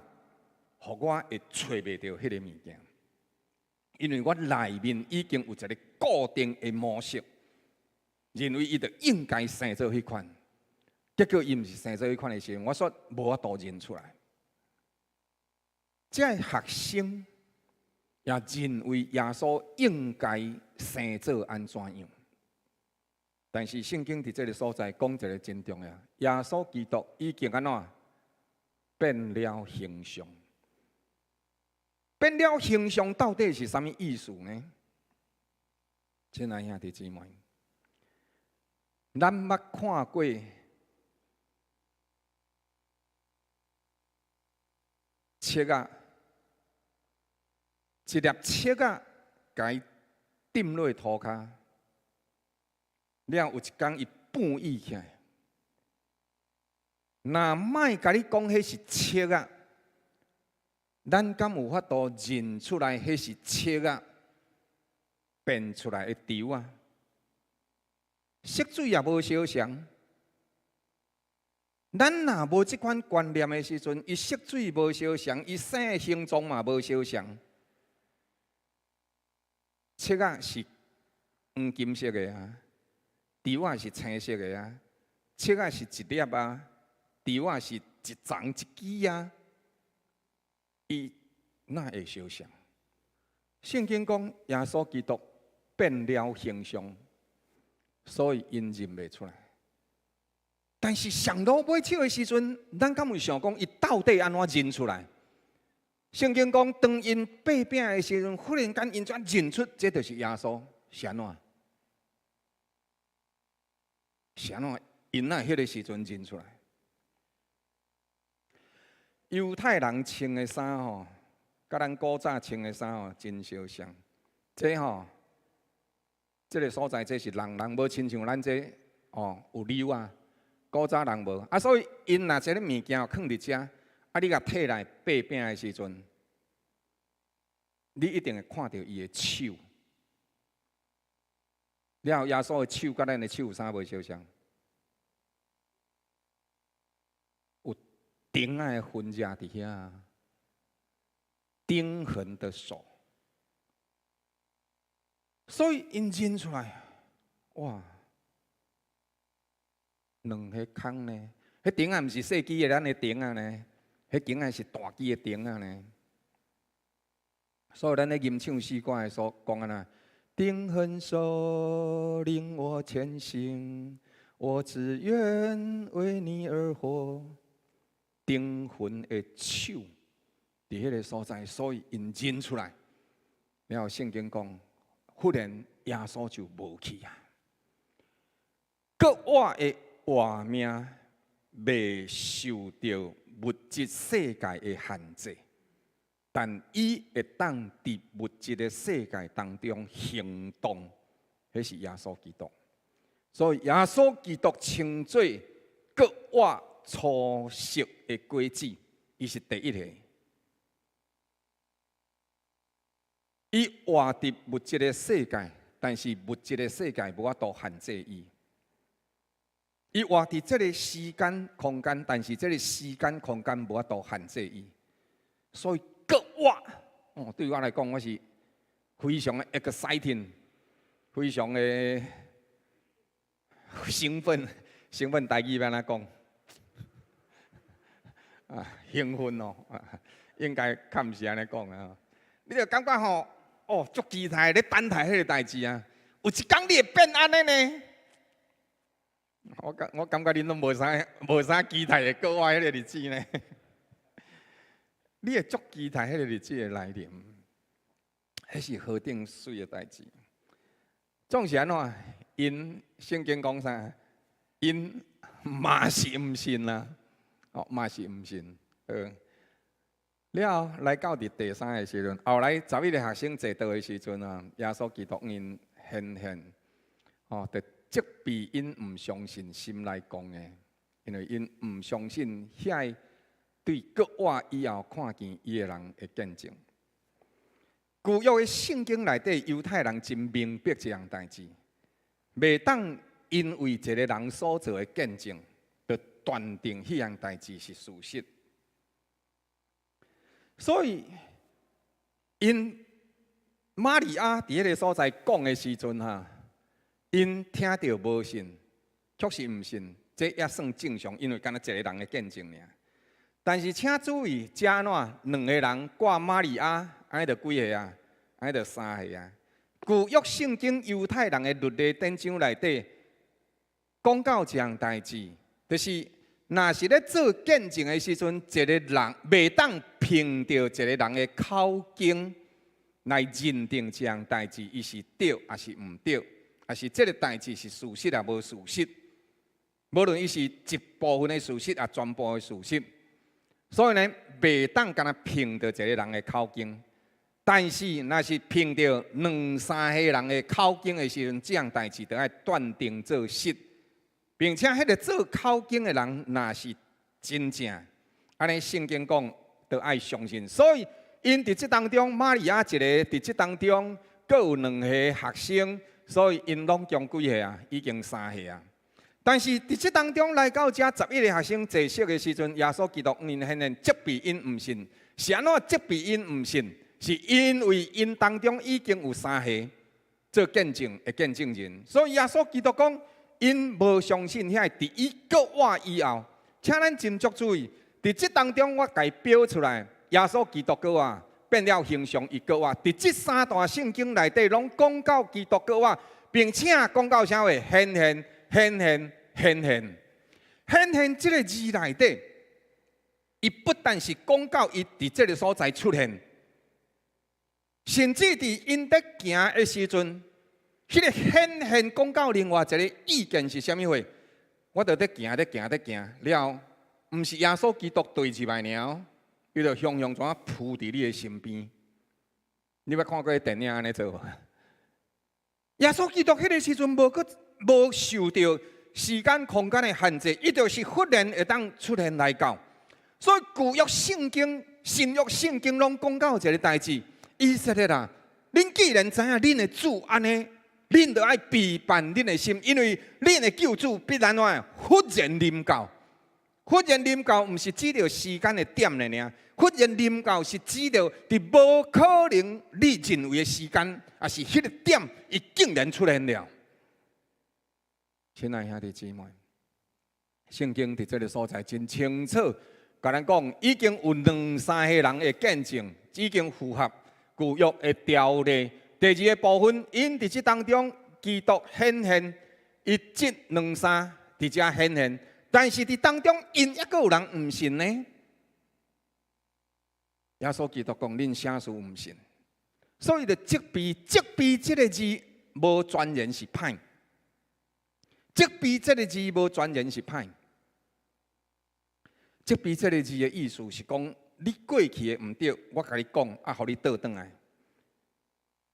我會揣袂著彼个物件，因為我內面已經有一个固定的模式。認為伊就應該生做彼款，結果伊毋是生做彼款的時陣，我煞無法度認出來。這个學生也認為耶穌應該生做按怎樣，但是聖經佇這个所在講一个真重要，耶穌基督已經按怎變了形象，變了形象到底是啥物意思呢？親愛兄弟姊妹，咱捌看過粟仔，一粒粟仔，共伊釘落塗跤，了有一工伊半倚起來。若莫共你講彼是粟仔，咱敢有法度認出來彼是粟仔變出來的稻仔？色水也無相像，咱若無這款觀念的時陣，伊色水無相像，伊生的形狀嘛無相像。粟仔是黃金色的啊，稻仔是青色的啊，粟仔是一粒啊，稻仔是一叢一支啊，伊哪會相像？聖經講耶穌基督變了形象，所以𪜶認袂出來。但是上落尾手的時陣，咱敢有想講伊到底按怎認出來？聖經講，當𪜶擘餅的時陣，忽然間𪜶才認出這就是耶穌，是按怎？是按怎？𪜶哪彼个時陣認出來？猶太人穿的衫吼，佮咱古早穿的衫吼真相像。這吼，這个所在這是人人無親像咱這哦有紐啊，古早人無啊，所以𪜶若這个物件囥佇遮，啊，你共提來擘餅的時陣，你一定會看著伊的手。了耶穌的手佮咱的手有啥無相像？有釘仔的痕跡佇遐，釘痕的手。所以𪜶認出來，哇，兩个空呢？彼釘仔毋是細支的，咱的釘仔呢？彼釘仔是大支的釘仔呢？所以咱咧吟唱詩歌的所講按怎？釘痕手領我前行，我只願為你而活。釘痕的手佇彼个所在，所以𪜶認出來。然後聖經講，忽然耶穌就無去啊！閣我的活命袂受著物質世界的限制。但伊會當佇物質的世界當中行動，彼是耶穌基督。所以耶穌基督稱做閣活初熟的果子，伊是第一个。伊活佇物質的世界，但是物質的世界無法度限制伊。伊活佇這个時間空間，但是這个時間空間無法度限制伊。所以閣活，哦，對我來講，我是非常的 exciting，非常的興奮，興奮台語欲按怎講？啊，興奮哦，應該較毋是按呢講啊。你就感覺吼，哦，足期待咧等待彼个代誌啊！有一工你會變按呢呢？我感覺恁攏無啥期待會閣活彼個日子呢。你會足期待彼個日子的來臨，彼是何等媠的代誌。總是按怎？𪜶聖經講啥？𪜶嘛是毋信啊！哦，嘛是毋信。了後來到佇第三个時陣，後來11個學生坐桌的時陣啊，耶穌基督𪜶顯現，哦，就責備𪜶毋相信心內講的，因為𪜶毋相信遐个對閣活以後看見伊的人的見證。舊約的聖經內底，猶太人真明白這項代誌，袂當因為一個人所做的見證，就斷定彼項代誌是事實。所以，𪜶瑪利亞佇彼个所在講的時陣哈，𪜶聽著無信，確實毋信，這也算正常，因為干焦一个人的見證爾。但是請注意，遮按怎兩個人掛瑪利亞，按呢就幾个啊？按呢就三个啊。舊約聖經猶太人的律例典章內底講到這項代誌，就是若是咧做見證的時陣，一个人袂當憑著一个人的口供來認定這項代誌，伊是對抑是毋對，抑是這个代誌是事實抑無事實。無論伊是一部分的事實，抑全部的事實。所以呢，袂當干焦憑著一个人的口供，但是若是憑著兩三个人的口供的時陣，這項代誌就愛斷定做實，並且彼个做口供的人若是真正，按呢聖經講，就愛相信。所以𪜶佇這當中，瑪利亞一个佇這當中，閣有兩个學生，所以𪜶攏總幾个啊？已經三个啊。但是佇這當中來到遮11個學生坐席的時陣，耶穌基督𪜶顯現責備𪜶毋信，是按怎責備𪜶毋信？是因為𪜶當中已經有三個做見證的見證人，所以耶穌基督講，𪜶無相信遐個佇伊閣活以後，請咱真足注意，佇這當中我共伊標出來，耶穌基督閣活變了形象，伊閣活。佇這三段聖經內底攏講到基督閣活，並且講到啥話？顯現。顯現顯現顯現，這个字內底，伊不但是講到伊佇這个所在出現，甚至佇𪜶佇行的時陣，彼个顯現講到另外一个意見是啥物貨？我就佇行佇行佇行了，毋是耶穌基督對入來爾，伊就雄雄怎浮佇你的身邊。你捌看過電影按呢做無？耶穌基督彼个時陣無閣無受著時間空間的限制，伊就是忽然會當出現來到。所以舊約聖經、新約聖經攏講到一个代誌，以色列啊，恁既然知影恁的主按呢，恁就愛備辦恁的心，因為恁的救主必然怎忽然臨到。忽然臨到，毋是指著時間的點爾，忽然臨到是指著佇無可能你認為的時間，抑是彼个點，伊竟然出現了。親愛兄弟姊妹，聖經佇這个所在真清楚，共咱講已經有兩三个人的見證，已經符合舊約的條例。第二個部分，𪜶佇這當中，基督顯現，伊這兩三佇遮顯現，但是佇當中，𪜶猶閣有人毋信呢。耶穌基督講：恁啥事毋信？所以就責備，責備這个字無全然是歹。責備這个字無全然是歹。責備這个字的意思是講，你過去的毋對，我共你講，啊，予你倒轉來。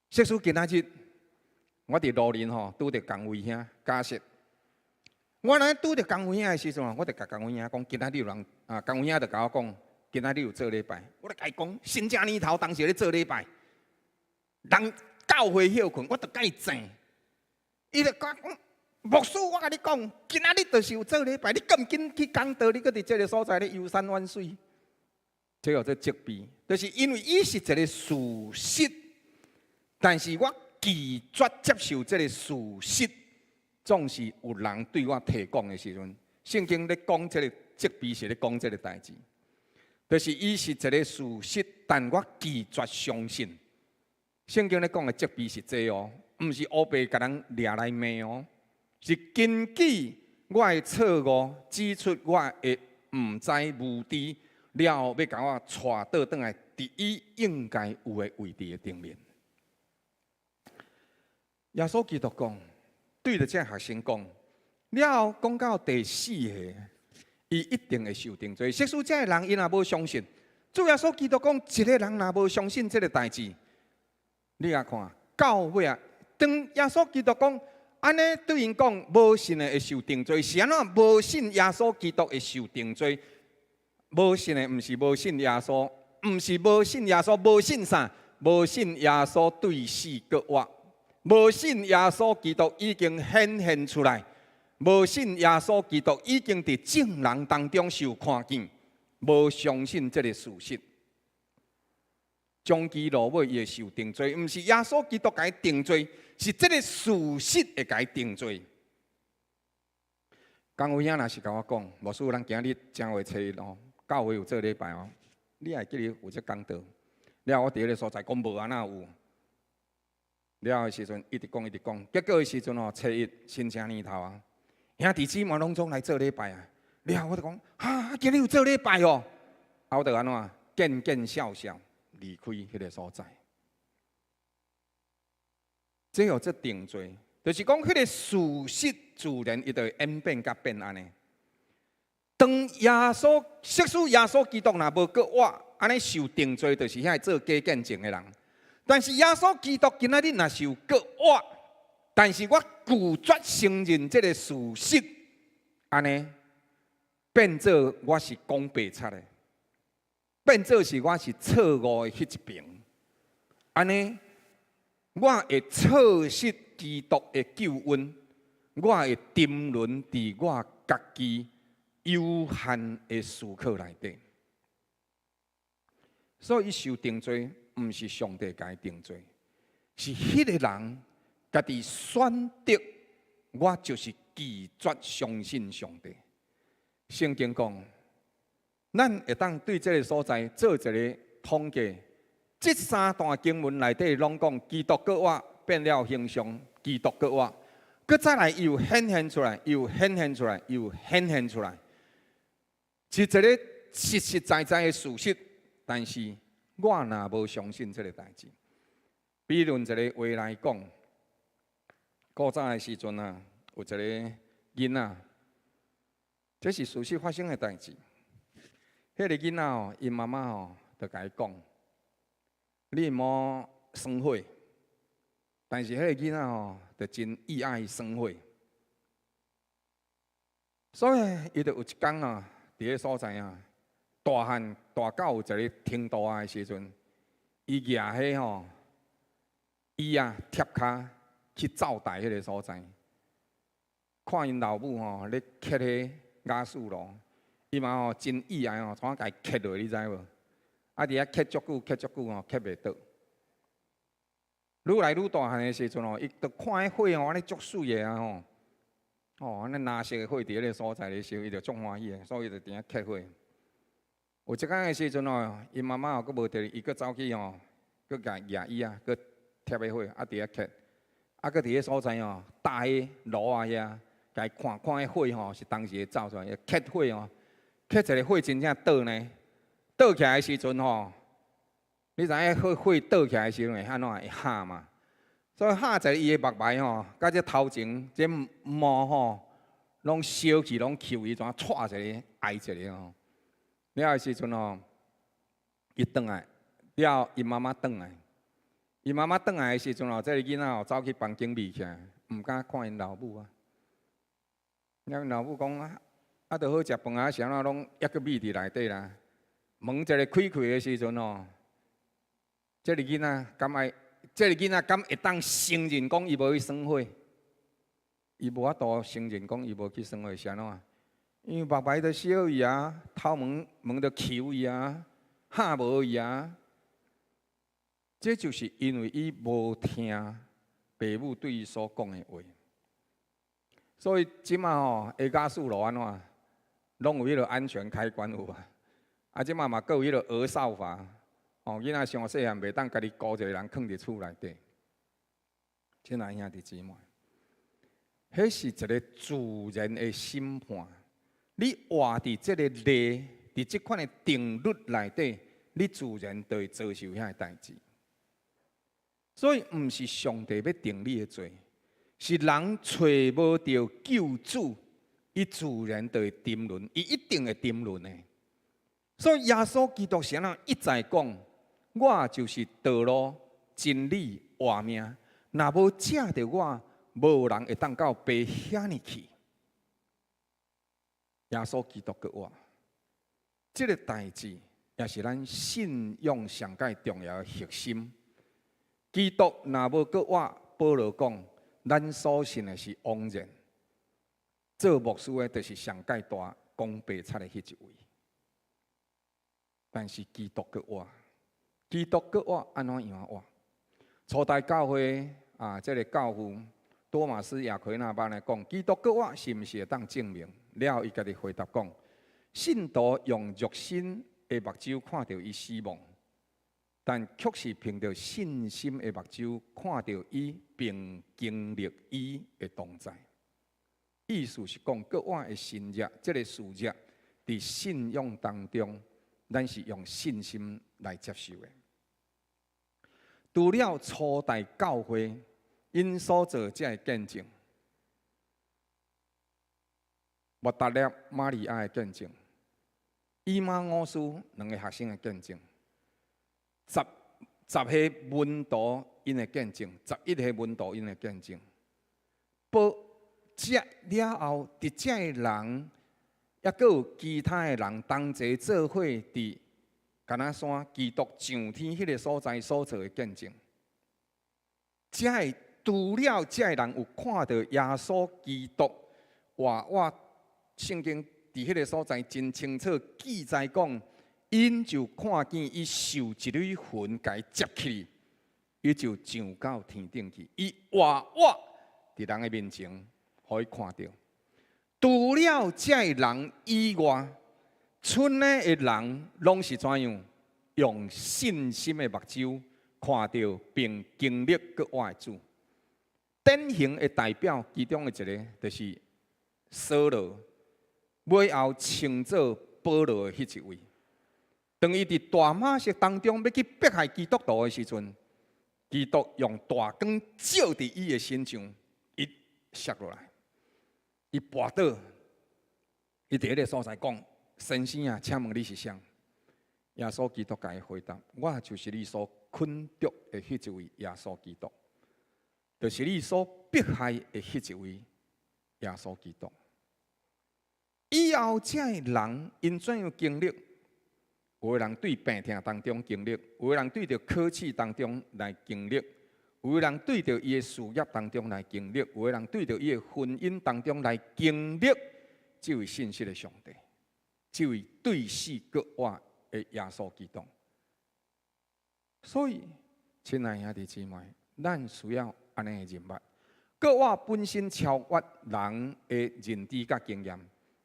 說實今仔日，我佇羅林吼拄著江偉兄假設，我若拄著江偉兄的時陣，我就共江偉兄講，今仔日有人啊，江偉兄就共我講，今仔日有做禮拜，我就共伊講，新正年頭當時咧做禮拜，人教會歇睏，我就共伊爭。伊就講，牧師，我共你講，今仔日就是有做禮拜，你閣毋緊去講道？你閣佇這个所在咧遊山玩水，這叫做責備，就是因為伊是一个事實，但是我拒絕接受這个事實，總是有人對我提講的時陣，聖經咧講這个責備是咧講這个代誌，就是伊是一个事實，但我拒絕相信。聖經咧講的責備是這哦，毋是烏白共人掠來罵哦，是根據我的錯誤指出我的毋知無知，了後欲共我帶倒轉來，佇伊應該有的位置的頂面。耶穌基督講，對著這學生講，了後講到第四個，伊一定會受定罪。即使這个人伊若無相信，主耶穌基督講，一个人若無相信這个代誌，你來看到尾啊，當耶穌基督講，按呢對𪜶講，無信的會受定罪，是按怎無信耶穌基督會受定罪？無信的毋是無信耶穌，毋是無信耶穌，無信啥？無信耶穌對死閣活，無信耶穌基督已經顯現出來，無信耶穌基督已經佇眾人當中受看見，無相信這个事實。終其落尾，伊會受定罪，毋是耶穌基督共伊定罪，是這个事實會共伊定罪。江偉兄若是共我講，牧師，咱今日正月初一哦，教會有做禮拜哦，你會記得負責講道。了後我佇彼个所在講無啊，哪有？了後的時陣一直講一直講，結果的時陣哦，初一新正年頭啊，兄弟姊妹攏總來做禮拜啊。了後我就講，哈，今日有做禮拜哦，啊，我就按怎見見笑笑離開彼个所在。這叫做定罪，就是講彼个事實自然伊就會演變佮變按呢。當耶穌，即使耶穌基督若無閣活，按呢受定罪，就是遐做假見證的人。但是耶穌基督今仔日若是有閣活，但是我拒絕承認這个事實，按呢變做我是講白賊的，變做是我是錯誤的彼一邊，按呢我會錯失基督的救恩，我會沉淪佇我家己有限的思考內底。所以受定罪，毋是上帝共伊定罪，是彼个人家己選擇，我就是拒絕相信上帝。聖經講，咱會當對這个所在做一个統計，這三段經文內底攏講基督閣活變了形象，基督閣活，閣再來又顯現出來，又顯現出來，又顯現出來，是一个實實在在的事實。但是我若無相信這个代誌，比論一个話來講，古早的時陣啊，有一个囡仔，這是事實發生的代誌。彼个囡仔哦，𪜶媽媽哦，就共伊講：你毋好耍火。但是彼个囡仔哦，就真意愛耍火，所以伊就有一工啊，佇彼所在啊，大漢大到有一个程度啊的時陣，伊舉彼吼椅仔疊跤去灶台彼个所在，看𪜶老母吼咧切彼瓦斯爐，伊嘛吼真意愛吼，創啊共伊切落，你知無？啊，佇遐切足久，切足久吼，切袂倒。愈來愈大漢的時陣吼，伊就看彼火吼，按呢足媠的啊吼，哦，按呢藍色的火佇彼个所在咧燒，伊就足歡喜的，所以就佇遐切火。有一工的時陣吼，𪜶媽媽吼閣無佇，伊閣走去吼，閣共舉椅仔，閣貼彼火，啊佇遐切，啊閣佇彼所在吼，搭彼爐仔遐，共伊看看彼火吼是當時會走出來，切火吼，切一个火真正倒呢，倒起來的時陣吼，你知影火火倒起來的時陣會按怎會焕嘛？所以焕一个伊的目眉吼，佮這頭前這毛吼，攏燒去，攏抾伊，怎掣一个挨一个吼。了的時陣吼，伊轉來了，伊媽媽轉來，伊媽媽轉來的時陣哦，這个囡仔哦走去房間匿起來，毋敢看𪜶老母啊。𪜶老母講啊，啊，著好食飯啊，啥物攏猶閣匿佇內底啦。門一个開開的時陣哦，這个囡仔敢愛，這个囡仔敢會當承認講伊無去耍火？伊無法度承認講伊無去耍火，是按怎？因為目眉都燒伊啊，頭毛毛都抾伊啊，喊無伊啊。這就是因為伊無聽爸母對伊所講的話。所以這馬吼，下家私路按怎，攏有彼个安全開關有啊。啊，這馬嘛閣有彼个兒少法，哦，囡仔傷細漢，袂當家己孤一個人囥佇厝內底。親愛兄弟姊妹，彼是一个自然的審判。你活佇這个例，佇這款的定律內底，你自然就會遭受遐个代誌。所以，毋是上帝欲定你的罪，是人揣無著救主，伊自然就會沉淪，伊一定會沉淪的。所以耶穌基督是按怎一再講，我就是道路、真理、活命。若無藉著我，無人會當到爸遐爾去。耶穌基督閣活，這个代誌也是咱信仰上蓋重要的核心。基督若無閣活，保羅講，咱所信的是枉然。做牧師的，就是上蓋大講白賊的彼一位。但是基督閣活，基督閣活按怎樣活？初代教會啊，這个教父多馬斯亞奎那班來講，基督閣活是毋是會當證明？了後伊家己回答講：信徒用肉身的目睭看著伊死亡，但卻是憑著信心的目睭看著伊，並經歷伊的同在。意思是講，閣活的神跡，這个事跡，佇信仰當中，咱是用信心來接受的。除了初代教會𪜶所做這个見證，抹大拉瑪利亞的見證，以馬忤斯兩個學生的見證，10個門徒𪜶的見證，11個門徒𪜶的見證，報這了後，佇這个人，抑閣有其他的人同齊做伙佇橄欖山基督上天彼个所在所做的見證。這个除了這个人有看著耶穌基督活活，聖經佇彼个所在真清楚記載講，𪜶就看見伊受一縷雲共伊接去，伊就上到天頂去，伊活活佇人的面前，予伊看著。除了這个人以外，賰的人攏是怎樣？用信心的目睭看著並經歷閣活的主。典型的代表其中的一个，就是掃羅，尾後稱做保羅的彼一位。當伊佇大馬色當中欲去迫害基督徒的時陣，基督用大光照佇伊的身上，伊摔落來，伊跋倒，伊佇彼个所在講：先生啊，請問你是誰？耶穌基督共伊回答：我就是你所捆綁的彼一位耶穌基督，就是你所迫害的彼一位耶穌基督。以後這个人𪜶怎樣經歷？有的人對病痛當中經歷，有的人對著考試當中來經歷，有的人對著伊的事業當中來經歷，有的人對著伊的婚姻當中來經歷。這位信實的上帝，這位對死閣活的耶穌基督。所以，親愛兄弟姊妹，咱需要按呢的認捌。閣活本身超越人的認知佮經驗。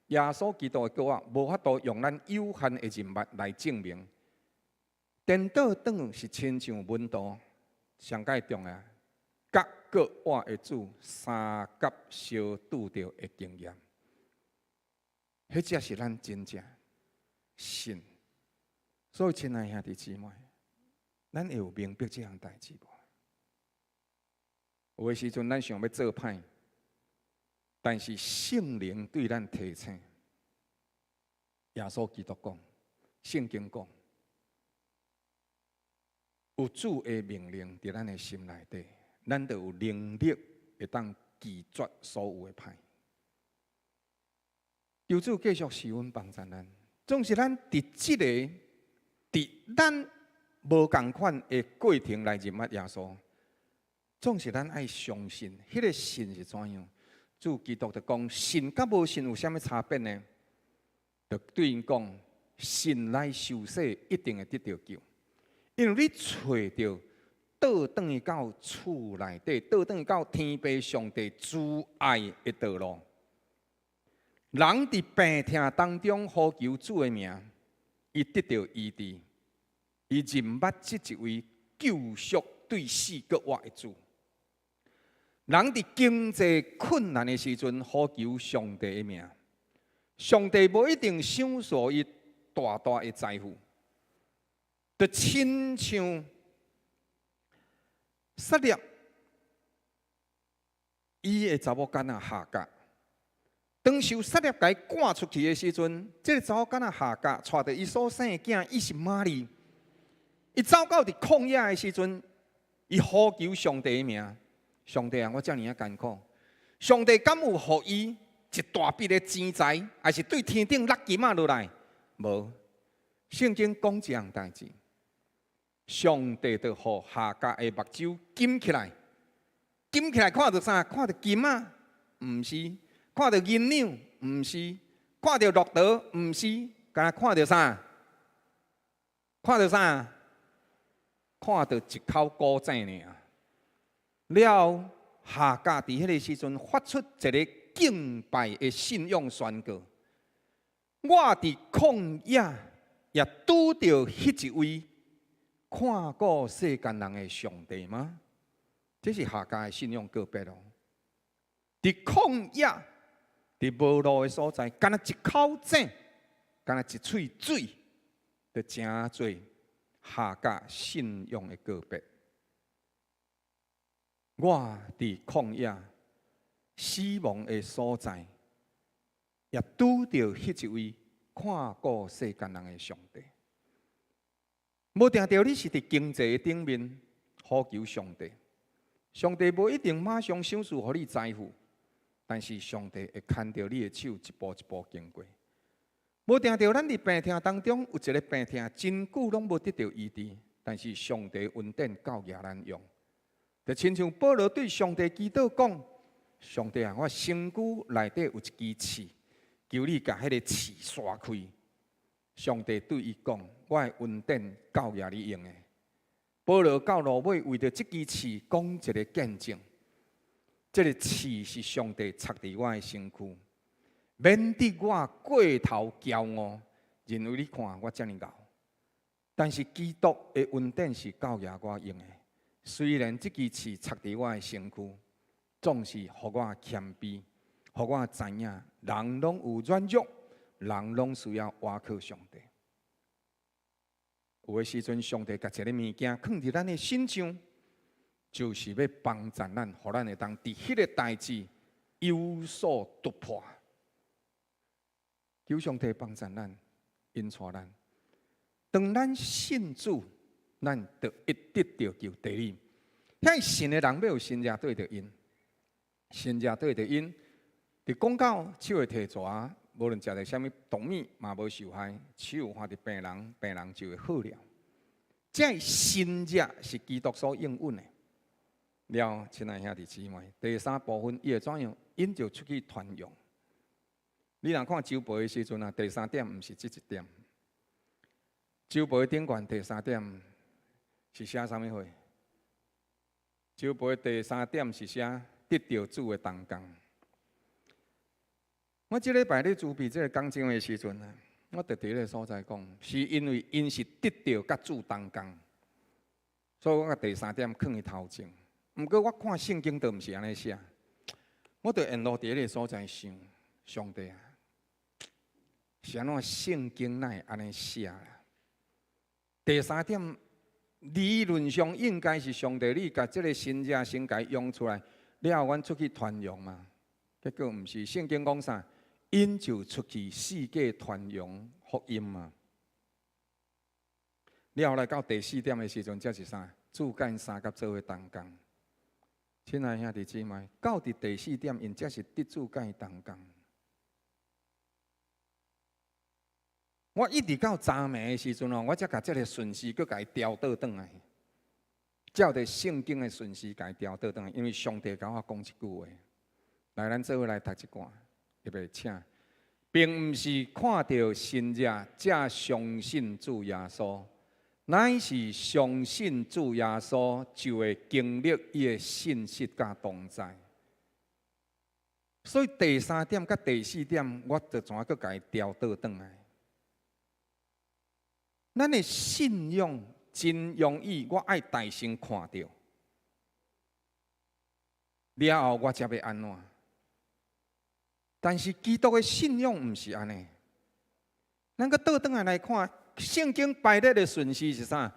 耶穌基督的閣活無法度用咱有限的認捌來證明。顛倒轉是親像門徒上蓋重要，佮閣活的主相佮相拄著的經驗，彼才是咱真正信。所以，親愛兄弟姊妹，咱會有明白這項代誌無？有的時陣，咱想欲做歹，但是聖靈對咱提醒，耶穌基督講，聖經講，有主的命令佇咱的心內底，咱就有能力會當拒絕所有的歹。求主繼續賜恩幫助咱，總是咱佇這个佇咱無仝款的過程來認捌耶穌，總是咱愛相信，彼个信是怎樣？主基督就講，信佮無信有啥物差別呢？就對𪜶講，信來受洗一定會得著救，因為你揣著倒轉去到厝內底，倒轉去到天父上帝慈愛的道路。人佇病痛當中呼求主的名，伊得著醫治，伊認捌這一位救贖對死閣活的主。人佇經濟困難的時陣呼求上帝的名，上帝無一定賞賜伊大大的財富，就親像撒勒伊的查某囡仔夏甲，當受撒勒共伊趕出去的時陣，這个查某囡仔夏甲帶著伊所生的囝以實瑪利，伊走到佇曠野的時陣，伊呼求上帝的名。上帝啊，我遮爾仔艱苦，上帝敢有予伊一大筆的錢財，還是對天頂落金仔落來？無。聖經講一項代誌，上帝就予夏甲的目睭金起來，金起來看著啥？看著金仔？毋是。看著銀兩？毋是。看著駱駝？毋是。敢若看著啥？看著啥？看著一口古井爾。了後，夏甲佇彼个時陣發出一个敬拜的信仰宣告：我佇曠野也拄著彼一位看顧世間人的上帝嗎？這是夏甲的信仰告白囉。佇曠野，佇無路的所在，干焦一口井，干焦一喙水，就成做夏甲信仰的告白。我佇曠野死亡的所在，也拄著彼一位看顧世間人的上帝。無定著你是佇經濟的頂面呼求上帝，上帝無一定馬上賞賜予你財富，但是上帝會牽著你的手一步一步經過。無定著咱佇病痛當中有一个病痛，真久攏無得著醫治，但是上帝恩典夠額咱用。就親像保羅對上帝祈禱講：上帝啊，我身軀內底有一支刺，求你共彼个刺徙開。上帝對伊講：我的恩典夠額你用的。保羅到落尾為著這支刺講一个見證，這个刺是上帝插佇我的身軀，免得我過頭驕傲，認為你看我遮爾𠢕。但是基督的恩典是夠額我用的。雖然這支刺插佇我的身軀，總是予我謙卑，予我知影，人攏有軟弱，人攏需要倚靠上帝。有的時陣，上帝共一个物件囥佇咱的身上，就是欲幫助咱，予咱會當佇彼个代誌有所突破。求上帝幫助咱，引帶咱。當咱信主，咱就一得著救。第二，遐信的人欲有神跡對著𪜶，神跡對著𪜶。佇講到手會提蛇，無論食著啥物毒物嘛無受害，手按佇病人，病人就會好了。這神跡是基督所應允的。了，親愛兄弟姊妹，第三部分伊會怎樣？𪜶就出去傳揚。你若看周報的時陣啊，第三點毋是這一點。周報頂懸第三點是寫啥物貨？周報第三點是寫得著主的同工。我這禮拜咧準備這个講章的時陣啊，我就佇彼个所在講，是因為𪜶是得著佮主同工，所以我共第三點囥佇頭前。毋過我看聖經都毋是按呢寫，我就沿路佇彼个所在想，上帝啊，是按怎聖經哪會按呢寫啦？第三點理論上應該是上帝你共這个神跡先共伊用出來，了後阮出去傳揚嘛。結果毋是，聖經講啥？𪜶就出去四界傳揚福音嘛。了後來到第四點的時陣，才是啥？主佮𪜶相佮做伙同工。親愛兄弟姊妹，到佇第四點，𪜶才是得主佮伊同工。我一直到昨暝的時陣哦，我才共這個順序閣共伊調倒轉來，照著聖經的順序共伊調倒轉來，因為上帝共我講一句話，來，咱做伙來讀這段，預備請，並毋是看著神跡才相信主耶穌，乃是相信主耶穌就會經歷伊的信實佮同在。所以第三點佮第四點，我就怎閣共伊調倒轉來。咱的信仰真容易，我愛大先看著，了後我才欲按怎。但是基督的信仰毋是按呢。咱閣倒轉來來看，聖經排列的順序是啥？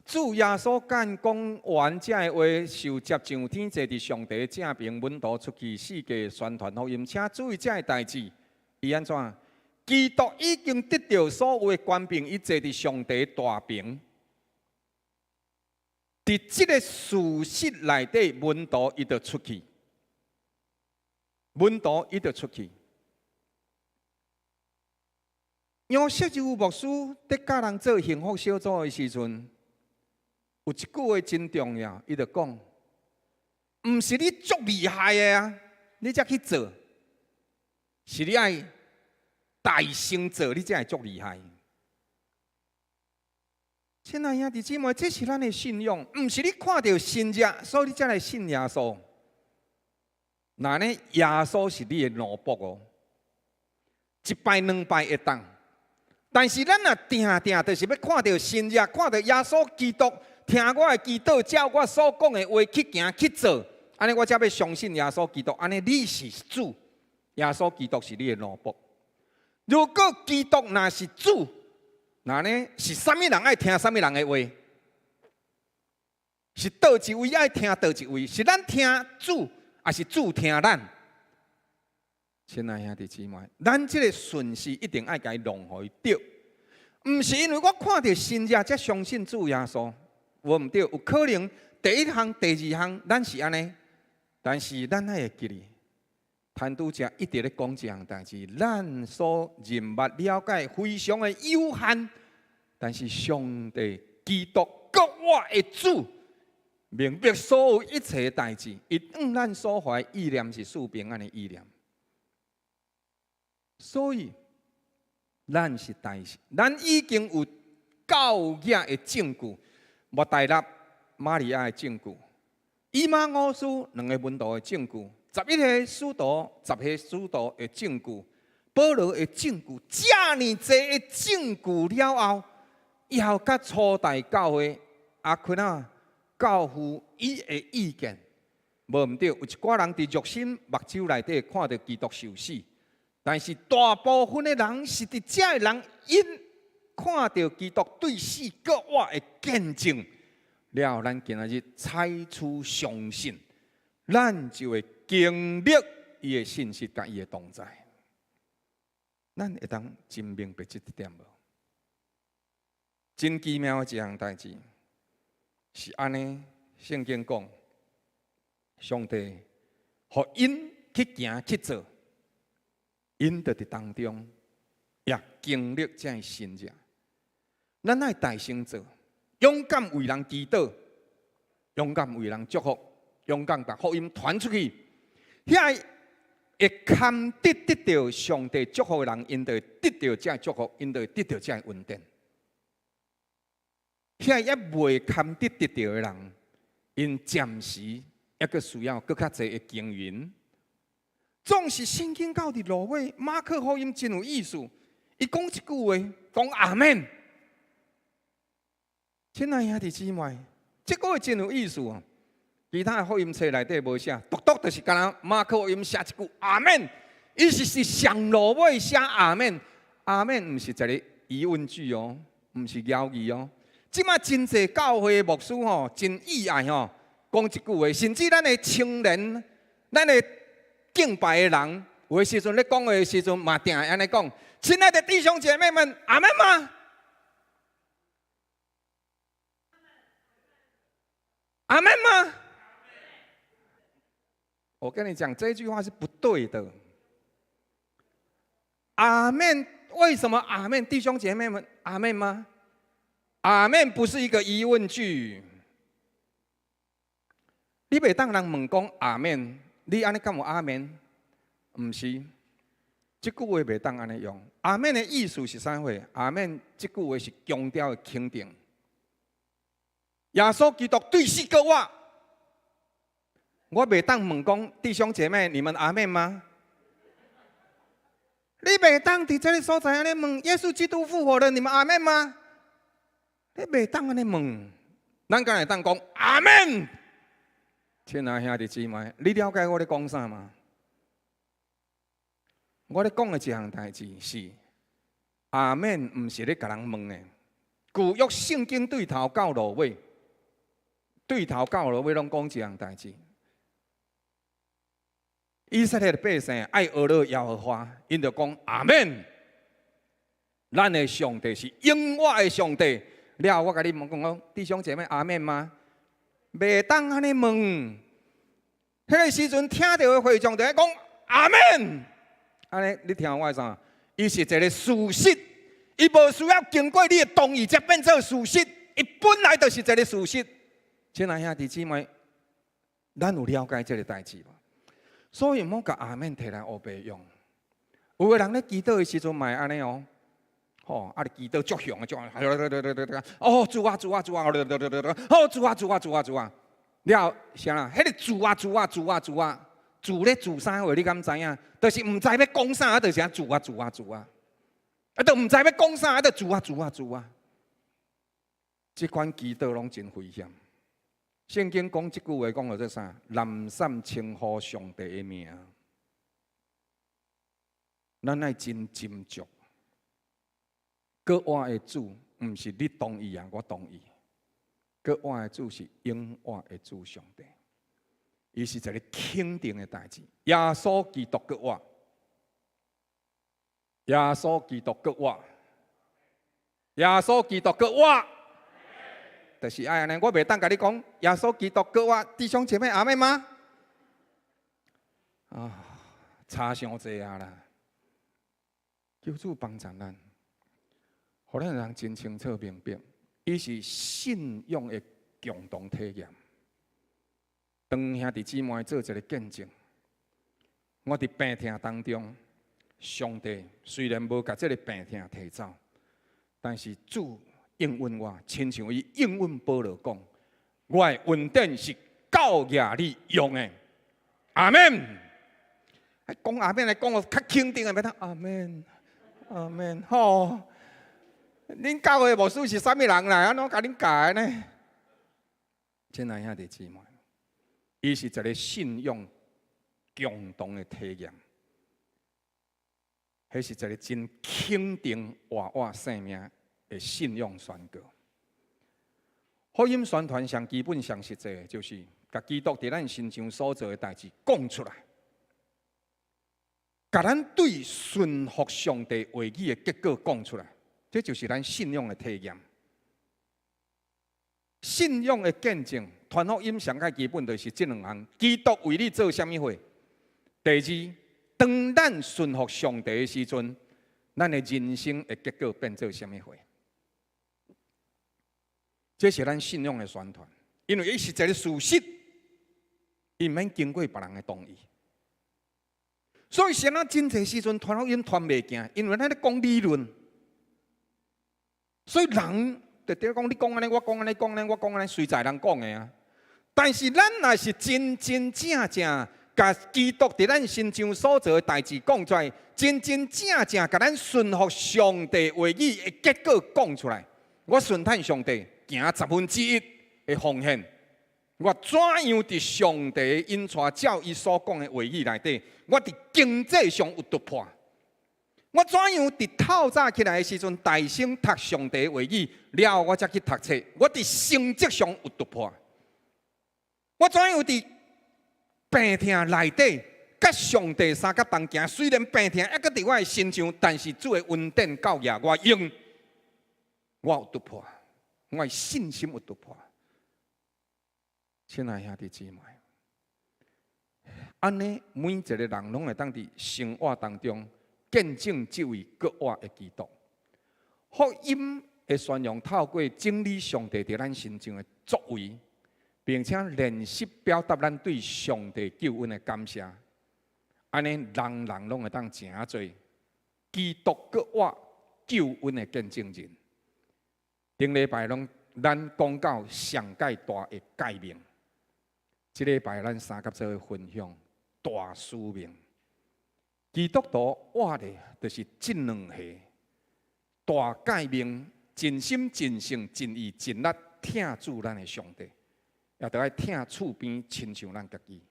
主耶穌講講完這个話，受接上天，坐佇上帝正爿，門徒出去四界宣傳福音，請注意這个代誌，伊按怎？基督已經得著所有的權柄，伊坐佇上帝大爿。佇這个事實內底，門徒伊就出去，門徒伊就出去。楊錫周牧師佇教人做幸福小組的時陣，有一句話真重要，伊就講：毋是你足厲害的啊，你才去做，是你愛大聲做，你才會足厲害。親愛兄弟姊妹，這是咱的信仰，毋是你看著神跡，所以你才來信耶穌。那呢，耶穌是你的奴僕哦，一擺兩擺會當，但是咱若定定就是欲看著神跡，看著耶穌基督聽我的祈禱，照我所講的話去行去做，按呢我才欲相信耶穌基督。按呢你是主，耶穌基督是你的奴僕。如果基督若是主，那呢是啥物人愛聽啥物人的話？是佗一位愛聽佗一位？是咱聽主，抑是主聽咱？親愛兄弟姊妹，咱這个順序一定愛共伊弄予伊對，毋是因為我看著神跡才相信主耶穌，無毋對，有可能第一項、第二項咱是按呢，但是咱愛會記得。陳拄才一直咧講這項代誌，咱所認捌了解非常的有限，但是上帝基督閣我的主，明白所有一切代誌，伊向咱所懷意念是賜平安的意念，所以咱是大事，咱已經有教額的證據，抹大拉瑪利亞的證據，以馬忤斯兩个門徒的證據。11個使徒、10個使徒的證據，保羅的證據，遮爾濟的證據了後，以後佮初代教會阿奎那教父伊的意見，無毋對，有一寡人佇肉身目睭內底看著基督受死，但是大部分的人是佇遮的人𪜶看著基督對死閣活的見證了後，咱今仔日採取相信，咱就會經歷伊的信實佮伊的同在，咱會當真明白這一點無？真奇妙的一項代誌是按呢，聖經講，上帝予𪜶去行去做，𪜶就佇當中也經歷這个神跡。咱愛大聲做，勇敢為人祈禱，勇敢為人祝福，勇敢共福音傳出去。遐會堪得得著上帝祝福的人，𪜶就會得著這个祝福，𪜶就會得著這个恩典。遐猶未堪得得著的人，𪜶暫時猶閣需要閣較濟的經營。總是聖經到佇落尾，馬可福音真有意思，伊講一句話，講阿們。親愛兄弟姊妹，這個話真有意思哦。其他的福音冊內底無寫，獨獨就是干焦馬可福音寫一句阿們，伊是佇上落尾寫阿們，阿們毋是一个疑問句哦，毋是猶豫哦。這馬真濟教會牧師吼，真意愛吼，講一句話，甚至咱的青年，咱的敬拜的人，有的時陣咧講話的時陣，嘛定會按呢講：親愛的弟兄姐妹們，阿們嗎？我跟你講，這句話是不對的。阿們，為什麼阿們？弟兄姐妹們，阿們嗎？阿們不是一個疑問句。你袂當人問講阿們，你按呢敢有阿們？毋是，這句話袂當按呢用。阿們的意思是啥貨？阿們這句話是強調的肯定。耶穌基督對死閣活，我袂當問講弟兄姐妹，你們阿們嗎？你袂當佇這个所在按呢問耶穌基督復活了，你們阿們嗎？你袂當按呢問，咱敢會當講阿們？親愛兄弟姊妹，你了解我咧講啥嗎？我咧講的一項代誌是阿們，毋是咧共人問的。舊約聖經對頭到落尾，對頭到落尾攏講一項代誌。以色列的百姓愛學了耶和華，𪜶就講阿們。咱的上帝是永活的上帝。了後我共你問講講，弟兄姐妹阿們嗎？袂當按呢問。彼个時陣聽著的會眾就愛講阿們。按呢，你聽我的啥？伊是一个事實，伊無需要經過你的同意才變做事實，伊本來就是一个事實。親愛兄弟姊妹，咱有了解這个代誌無？所以毋好共阿們提來烏白用。有的人咧祈禱的時陣嘛會按呢哦，吼，啊，祈禱足雄的，足，哦，主啊主啊主啊，哦，主啊主啊主啊主啊，了後啥啦？彼个主啊主啊主啊主啊，主咧主啥話？你敢知影？就是毋知欲講啥，啊，就是按主啊主啊主啊，啊，就毋知欲講啥，啊，就主啊主啊主啊。這款祈禱攏真危險。聖經講這句話講叫做啥？濫訕稱呼上帝的名。咱愛真斟酌。閣活的主，毋是你同意啊，我同意。閣活的主是永活的主上帝，伊是一个肯定的代誌。耶穌基督閣活，耶穌基督閣活，耶穌基督閣活，就是愛按呢。我袂當共你講，耶穌基督閣活，弟兄姐妹阿們嗎？啊，差傷濟啊啦！求主幫助咱，予咱人真清楚明白，伊是信仰的共同體驗。當兄弟姊妹做一个見證，我佇病痛當中，上帝雖然無共這个病痛提走，但是主應允我，親像伊應允保羅講，我的恩典是夠額你用的。阿們。講阿們來講，我較肯定的，欲通阿們，阿們，吼！恁教會牧師是啥物人啦？按怎共恁教的呢？親愛兄弟姊妹，伊是一个信仰共同的體驗，彼是一个真肯定活活生命的信仰宣告。福音宣傳上基本上實際，就是共基督佇咱身上所做的代誌講出來，共咱對順服上帝話語的結果講出來，這就是咱信仰的體驗。信仰的見證，傳福音上較基本就是這兩項：基督為你做啥物貨？第二，當咱順服上帝的時陣，咱的人生的結果變做啥物貨？這是咱信仰的宣傳，因為伊是一个事實，伊毋免經過別人的同意。所以，啥物真濟時陣傳福音傳袂行，因為咱咧講理論，所以人就佇咧講，你講按呢，我講按呢，講按呢，我講按呢，隨在人講的啊。但是咱若是真真正正共基督佇咱身上所做的代誌講出來，真真正正共咱順服上帝話語的結果講出來，我順趁上帝行1/10的奉獻，我怎樣佇上帝引帶照伊所講的話語內底，我佇經濟上有突破。我怎樣佇透早起來的時陣，大聲讀上帝話語，了後我才去讀冊。我佇成績上有突破。我怎樣佇病痛內底，佮上帝相佮同行？雖然病痛猶閣佇我的身上，但是主的恩典夠額我用，我有突破，我的信心有突破。親愛兄弟姊妹，按呢，每一个人攏會當佇生活當中見證這位閣活的基督。福音的宣揚透過整理上帝佇咱身上的作為，並且練習表達咱對上帝救恩的感謝。按呢，人人攏會當成做基督閣活救恩的見證人。頂禮拜攏咱講到上蓋大的誡命，這禮拜咱三佮做伙分享大使命。基督徒活的就是這兩個大誡命，盡心盡性盡意盡力疼主咱的上帝，也著愛疼厝邊親像咱家己。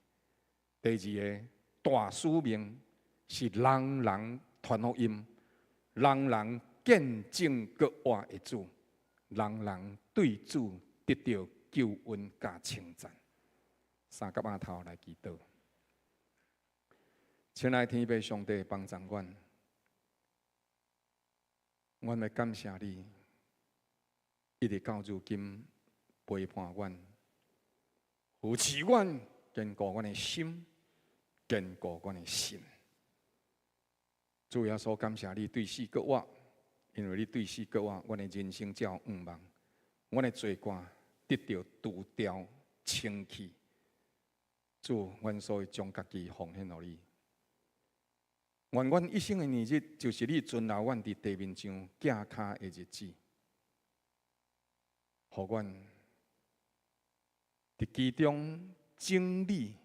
第二个大使命是人人傳福音，人人見證閣活的主，人人對主得著救恩佮稱讚。三佮囥頭來祈禱，親愛天父上帝幫助阮，阮欲感謝你，一直到如今陪伴阮，扶持阮，堅固阮的心，堅固阮的信。主耶穌，感謝你對死閣活，因為你對死閣活，阮的人生才有向望，阮的罪過得著除掉清去。主，阮所以將家己奉獻予你。願阮一生的年日，就是你存留阮佇地面上行跤的日子，予阮佇其中整理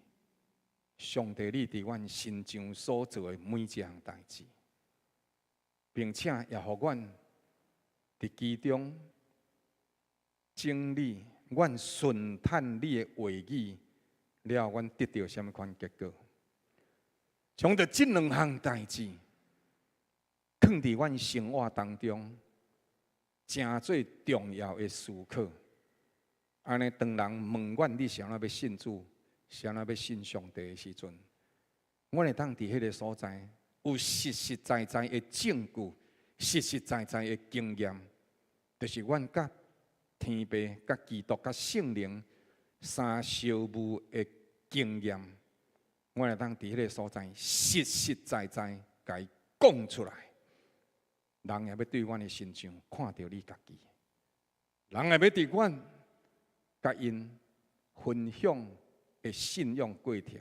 上帝你佇阮身上所做的每一項代誌，並且也予阮佇其中整理阮順趁你的話語了，阮得著啥物款結果？將著這兩項代誌，囥佇阮生活當中，成做重要的思考。按呢，當人問阮你是按怎欲信主，是按怎欲信上帝的時陣，阮會當佇彼个所在有實實在在的證據，實實在在的經驗，就是阮佮天父、佮基督、佮聖靈三相遇的經驗，阮會當佇彼个所在實實在在共伊講出來，人會欲對阮的身上看著你家己，人會欲佇阮佮𪜶分享的信仰過程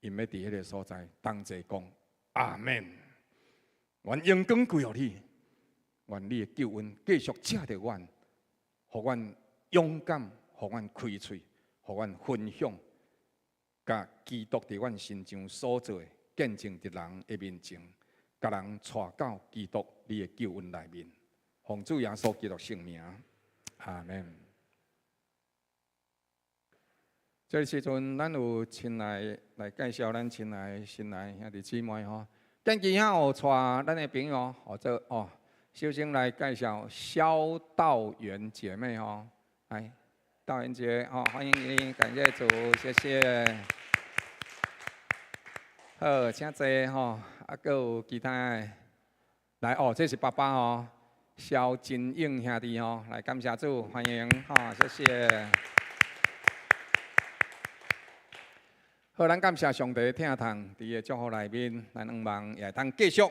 ，𪜶欲佇彼个所在同齊講阿們。願榮光歸予你，願你的救恩繼續藉著阮，予阮勇敢，予阮開喙，予阮分享，共基督佇阮身上所做的見證佇人的面前，共人帶到基督你的救恩內面。奉主耶穌基督聖名，阿們。這个時陣，咱有親愛來介紹咱親愛新來兄弟姊妹吼。建基兄有帶咱的朋友，或者哦，首先來介紹蕭道元姐妹吼，來，道元姐哦，歡迎你，感謝主，謝謝。好，請坐吼，啊，閣有其他的，來哦，這是爸爸哦，蕭金英兄弟吼，來感謝主，歡迎，吼，謝謝。好，咱感謝上帝疼痛，佇伊的祝福內面，咱向望也會當繼續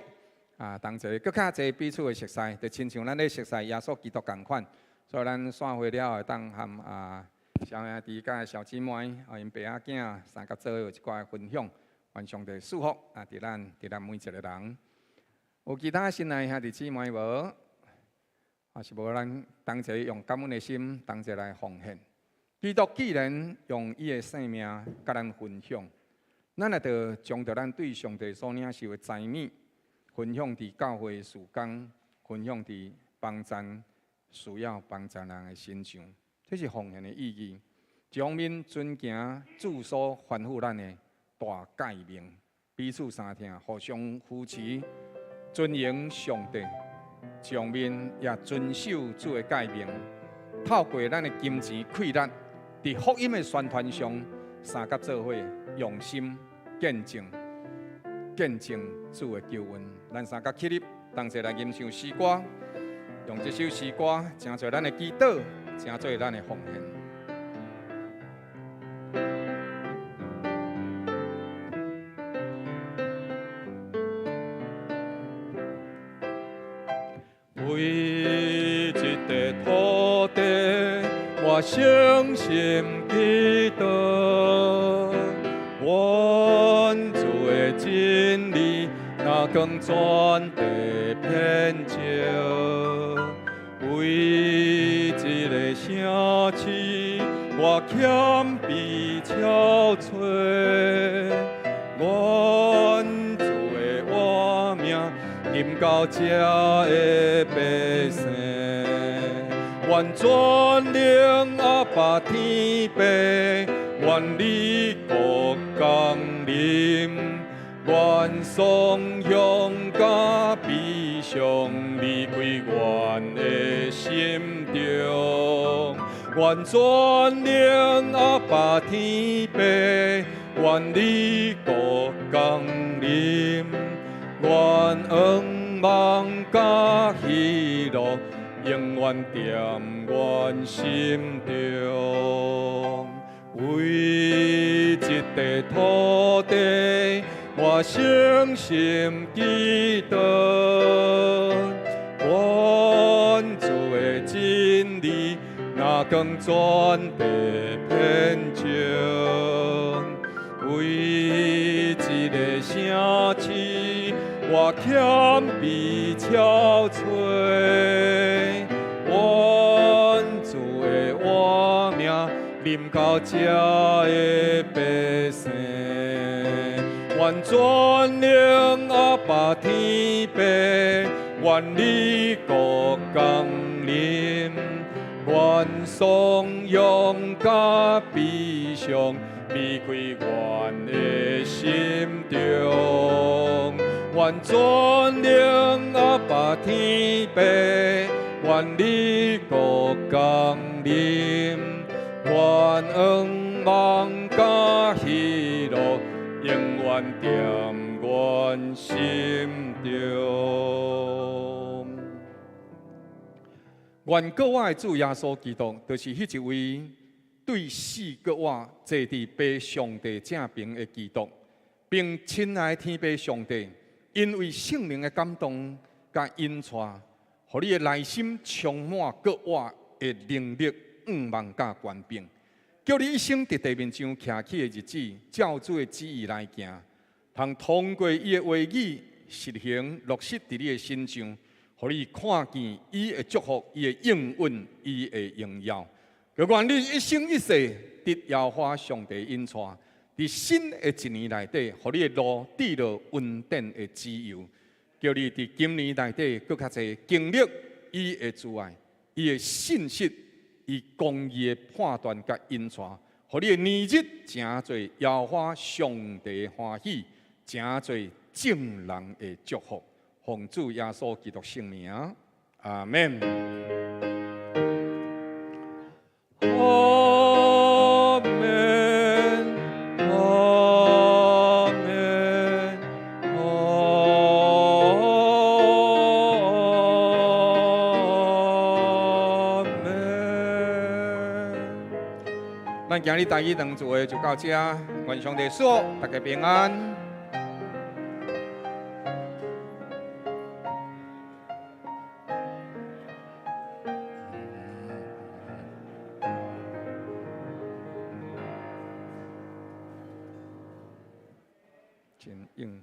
啊，同齊閣較濟彼此的熟似，就親像咱咧熟似耶穌基督仝款。所以咱散會了會當和啊蕭兄弟佮蕭姊妹啊，𪜶爸仔囝三佮做伙有一寡分享，願上帝賜福啊，佇咱每一个人。有其他新來兄弟姊妹無？啊是無？咱同齊用感恩的心，同齊來奉獻。基督既然用伊的性命佮咱分享，咱也著將著咱對上帝所領受的財物，分享佇教會的事工，分享佇幫贊需要幫贊人的身上，這是奉獻的意義。一方面遵行主所吩咐咱的大誡命，彼此相疼，互相扶持，尊榮上帝；一方面也遵守主的誡命，透過咱的金錢氣力。佇福音的宣傳上，三佮做伙用心見證，見證主的救恩。咱三佮起立，同齊來吟唱詩歌，用這首詩歌，成做咱的祈禱，成做咱的奉獻。块土地，我誠心祈禱。願主的真理，若光全地遍照。為這个城市，我謙卑憔悴。願主的活命，臨到這的百姓。願全能阿爸天父，願你國降臨，願頌揚佮悲傷離開阮的心中。願全能阿爸天父，願你國降臨，願仰望佮喜樂永遠踮阮心中。為這塊土地，我誠心祈禱。願主的真理，若光全地遍照。為這个城市，我謙卑憔悴。願主的活命，臨到這的百姓。願全能阿爸天父，願你國降臨，願頌揚佮悲傷離開阮的心中。願全能阿爸天父，願你國降臨，願仰望佮喜樂永遠踮阮心中。願閣我的主耶穌基督，就是彼一位對死閣活坐佇父上帝正爿的基督，並親愛天父上帝，因為聖靈的感動佮引帶，予你的內心充滿閣活的能力、向望佮權柄，叫你一生佇地面上徛起的日子，照主的旨意來行，通通過伊的話語實行落實佇你的身上，予你看見伊的祝福、伊的應允、伊的榮耀。願你一生一世得耶和華上帝引帶，佇新的一年內底，予你的路得著恩典的自由，叫你佇今年內底閣較濟經歷伊的慈愛、伊的信實、伊公義的判斷佮引帶，予你的年日成做耶和華上帝歡喜，成做眾人的祝福。奉主耶穌基督聖名，阿們。阿們，阿們，阿們。咱今日台語堂聚會就到這，願上帝賜福大家平安。真應。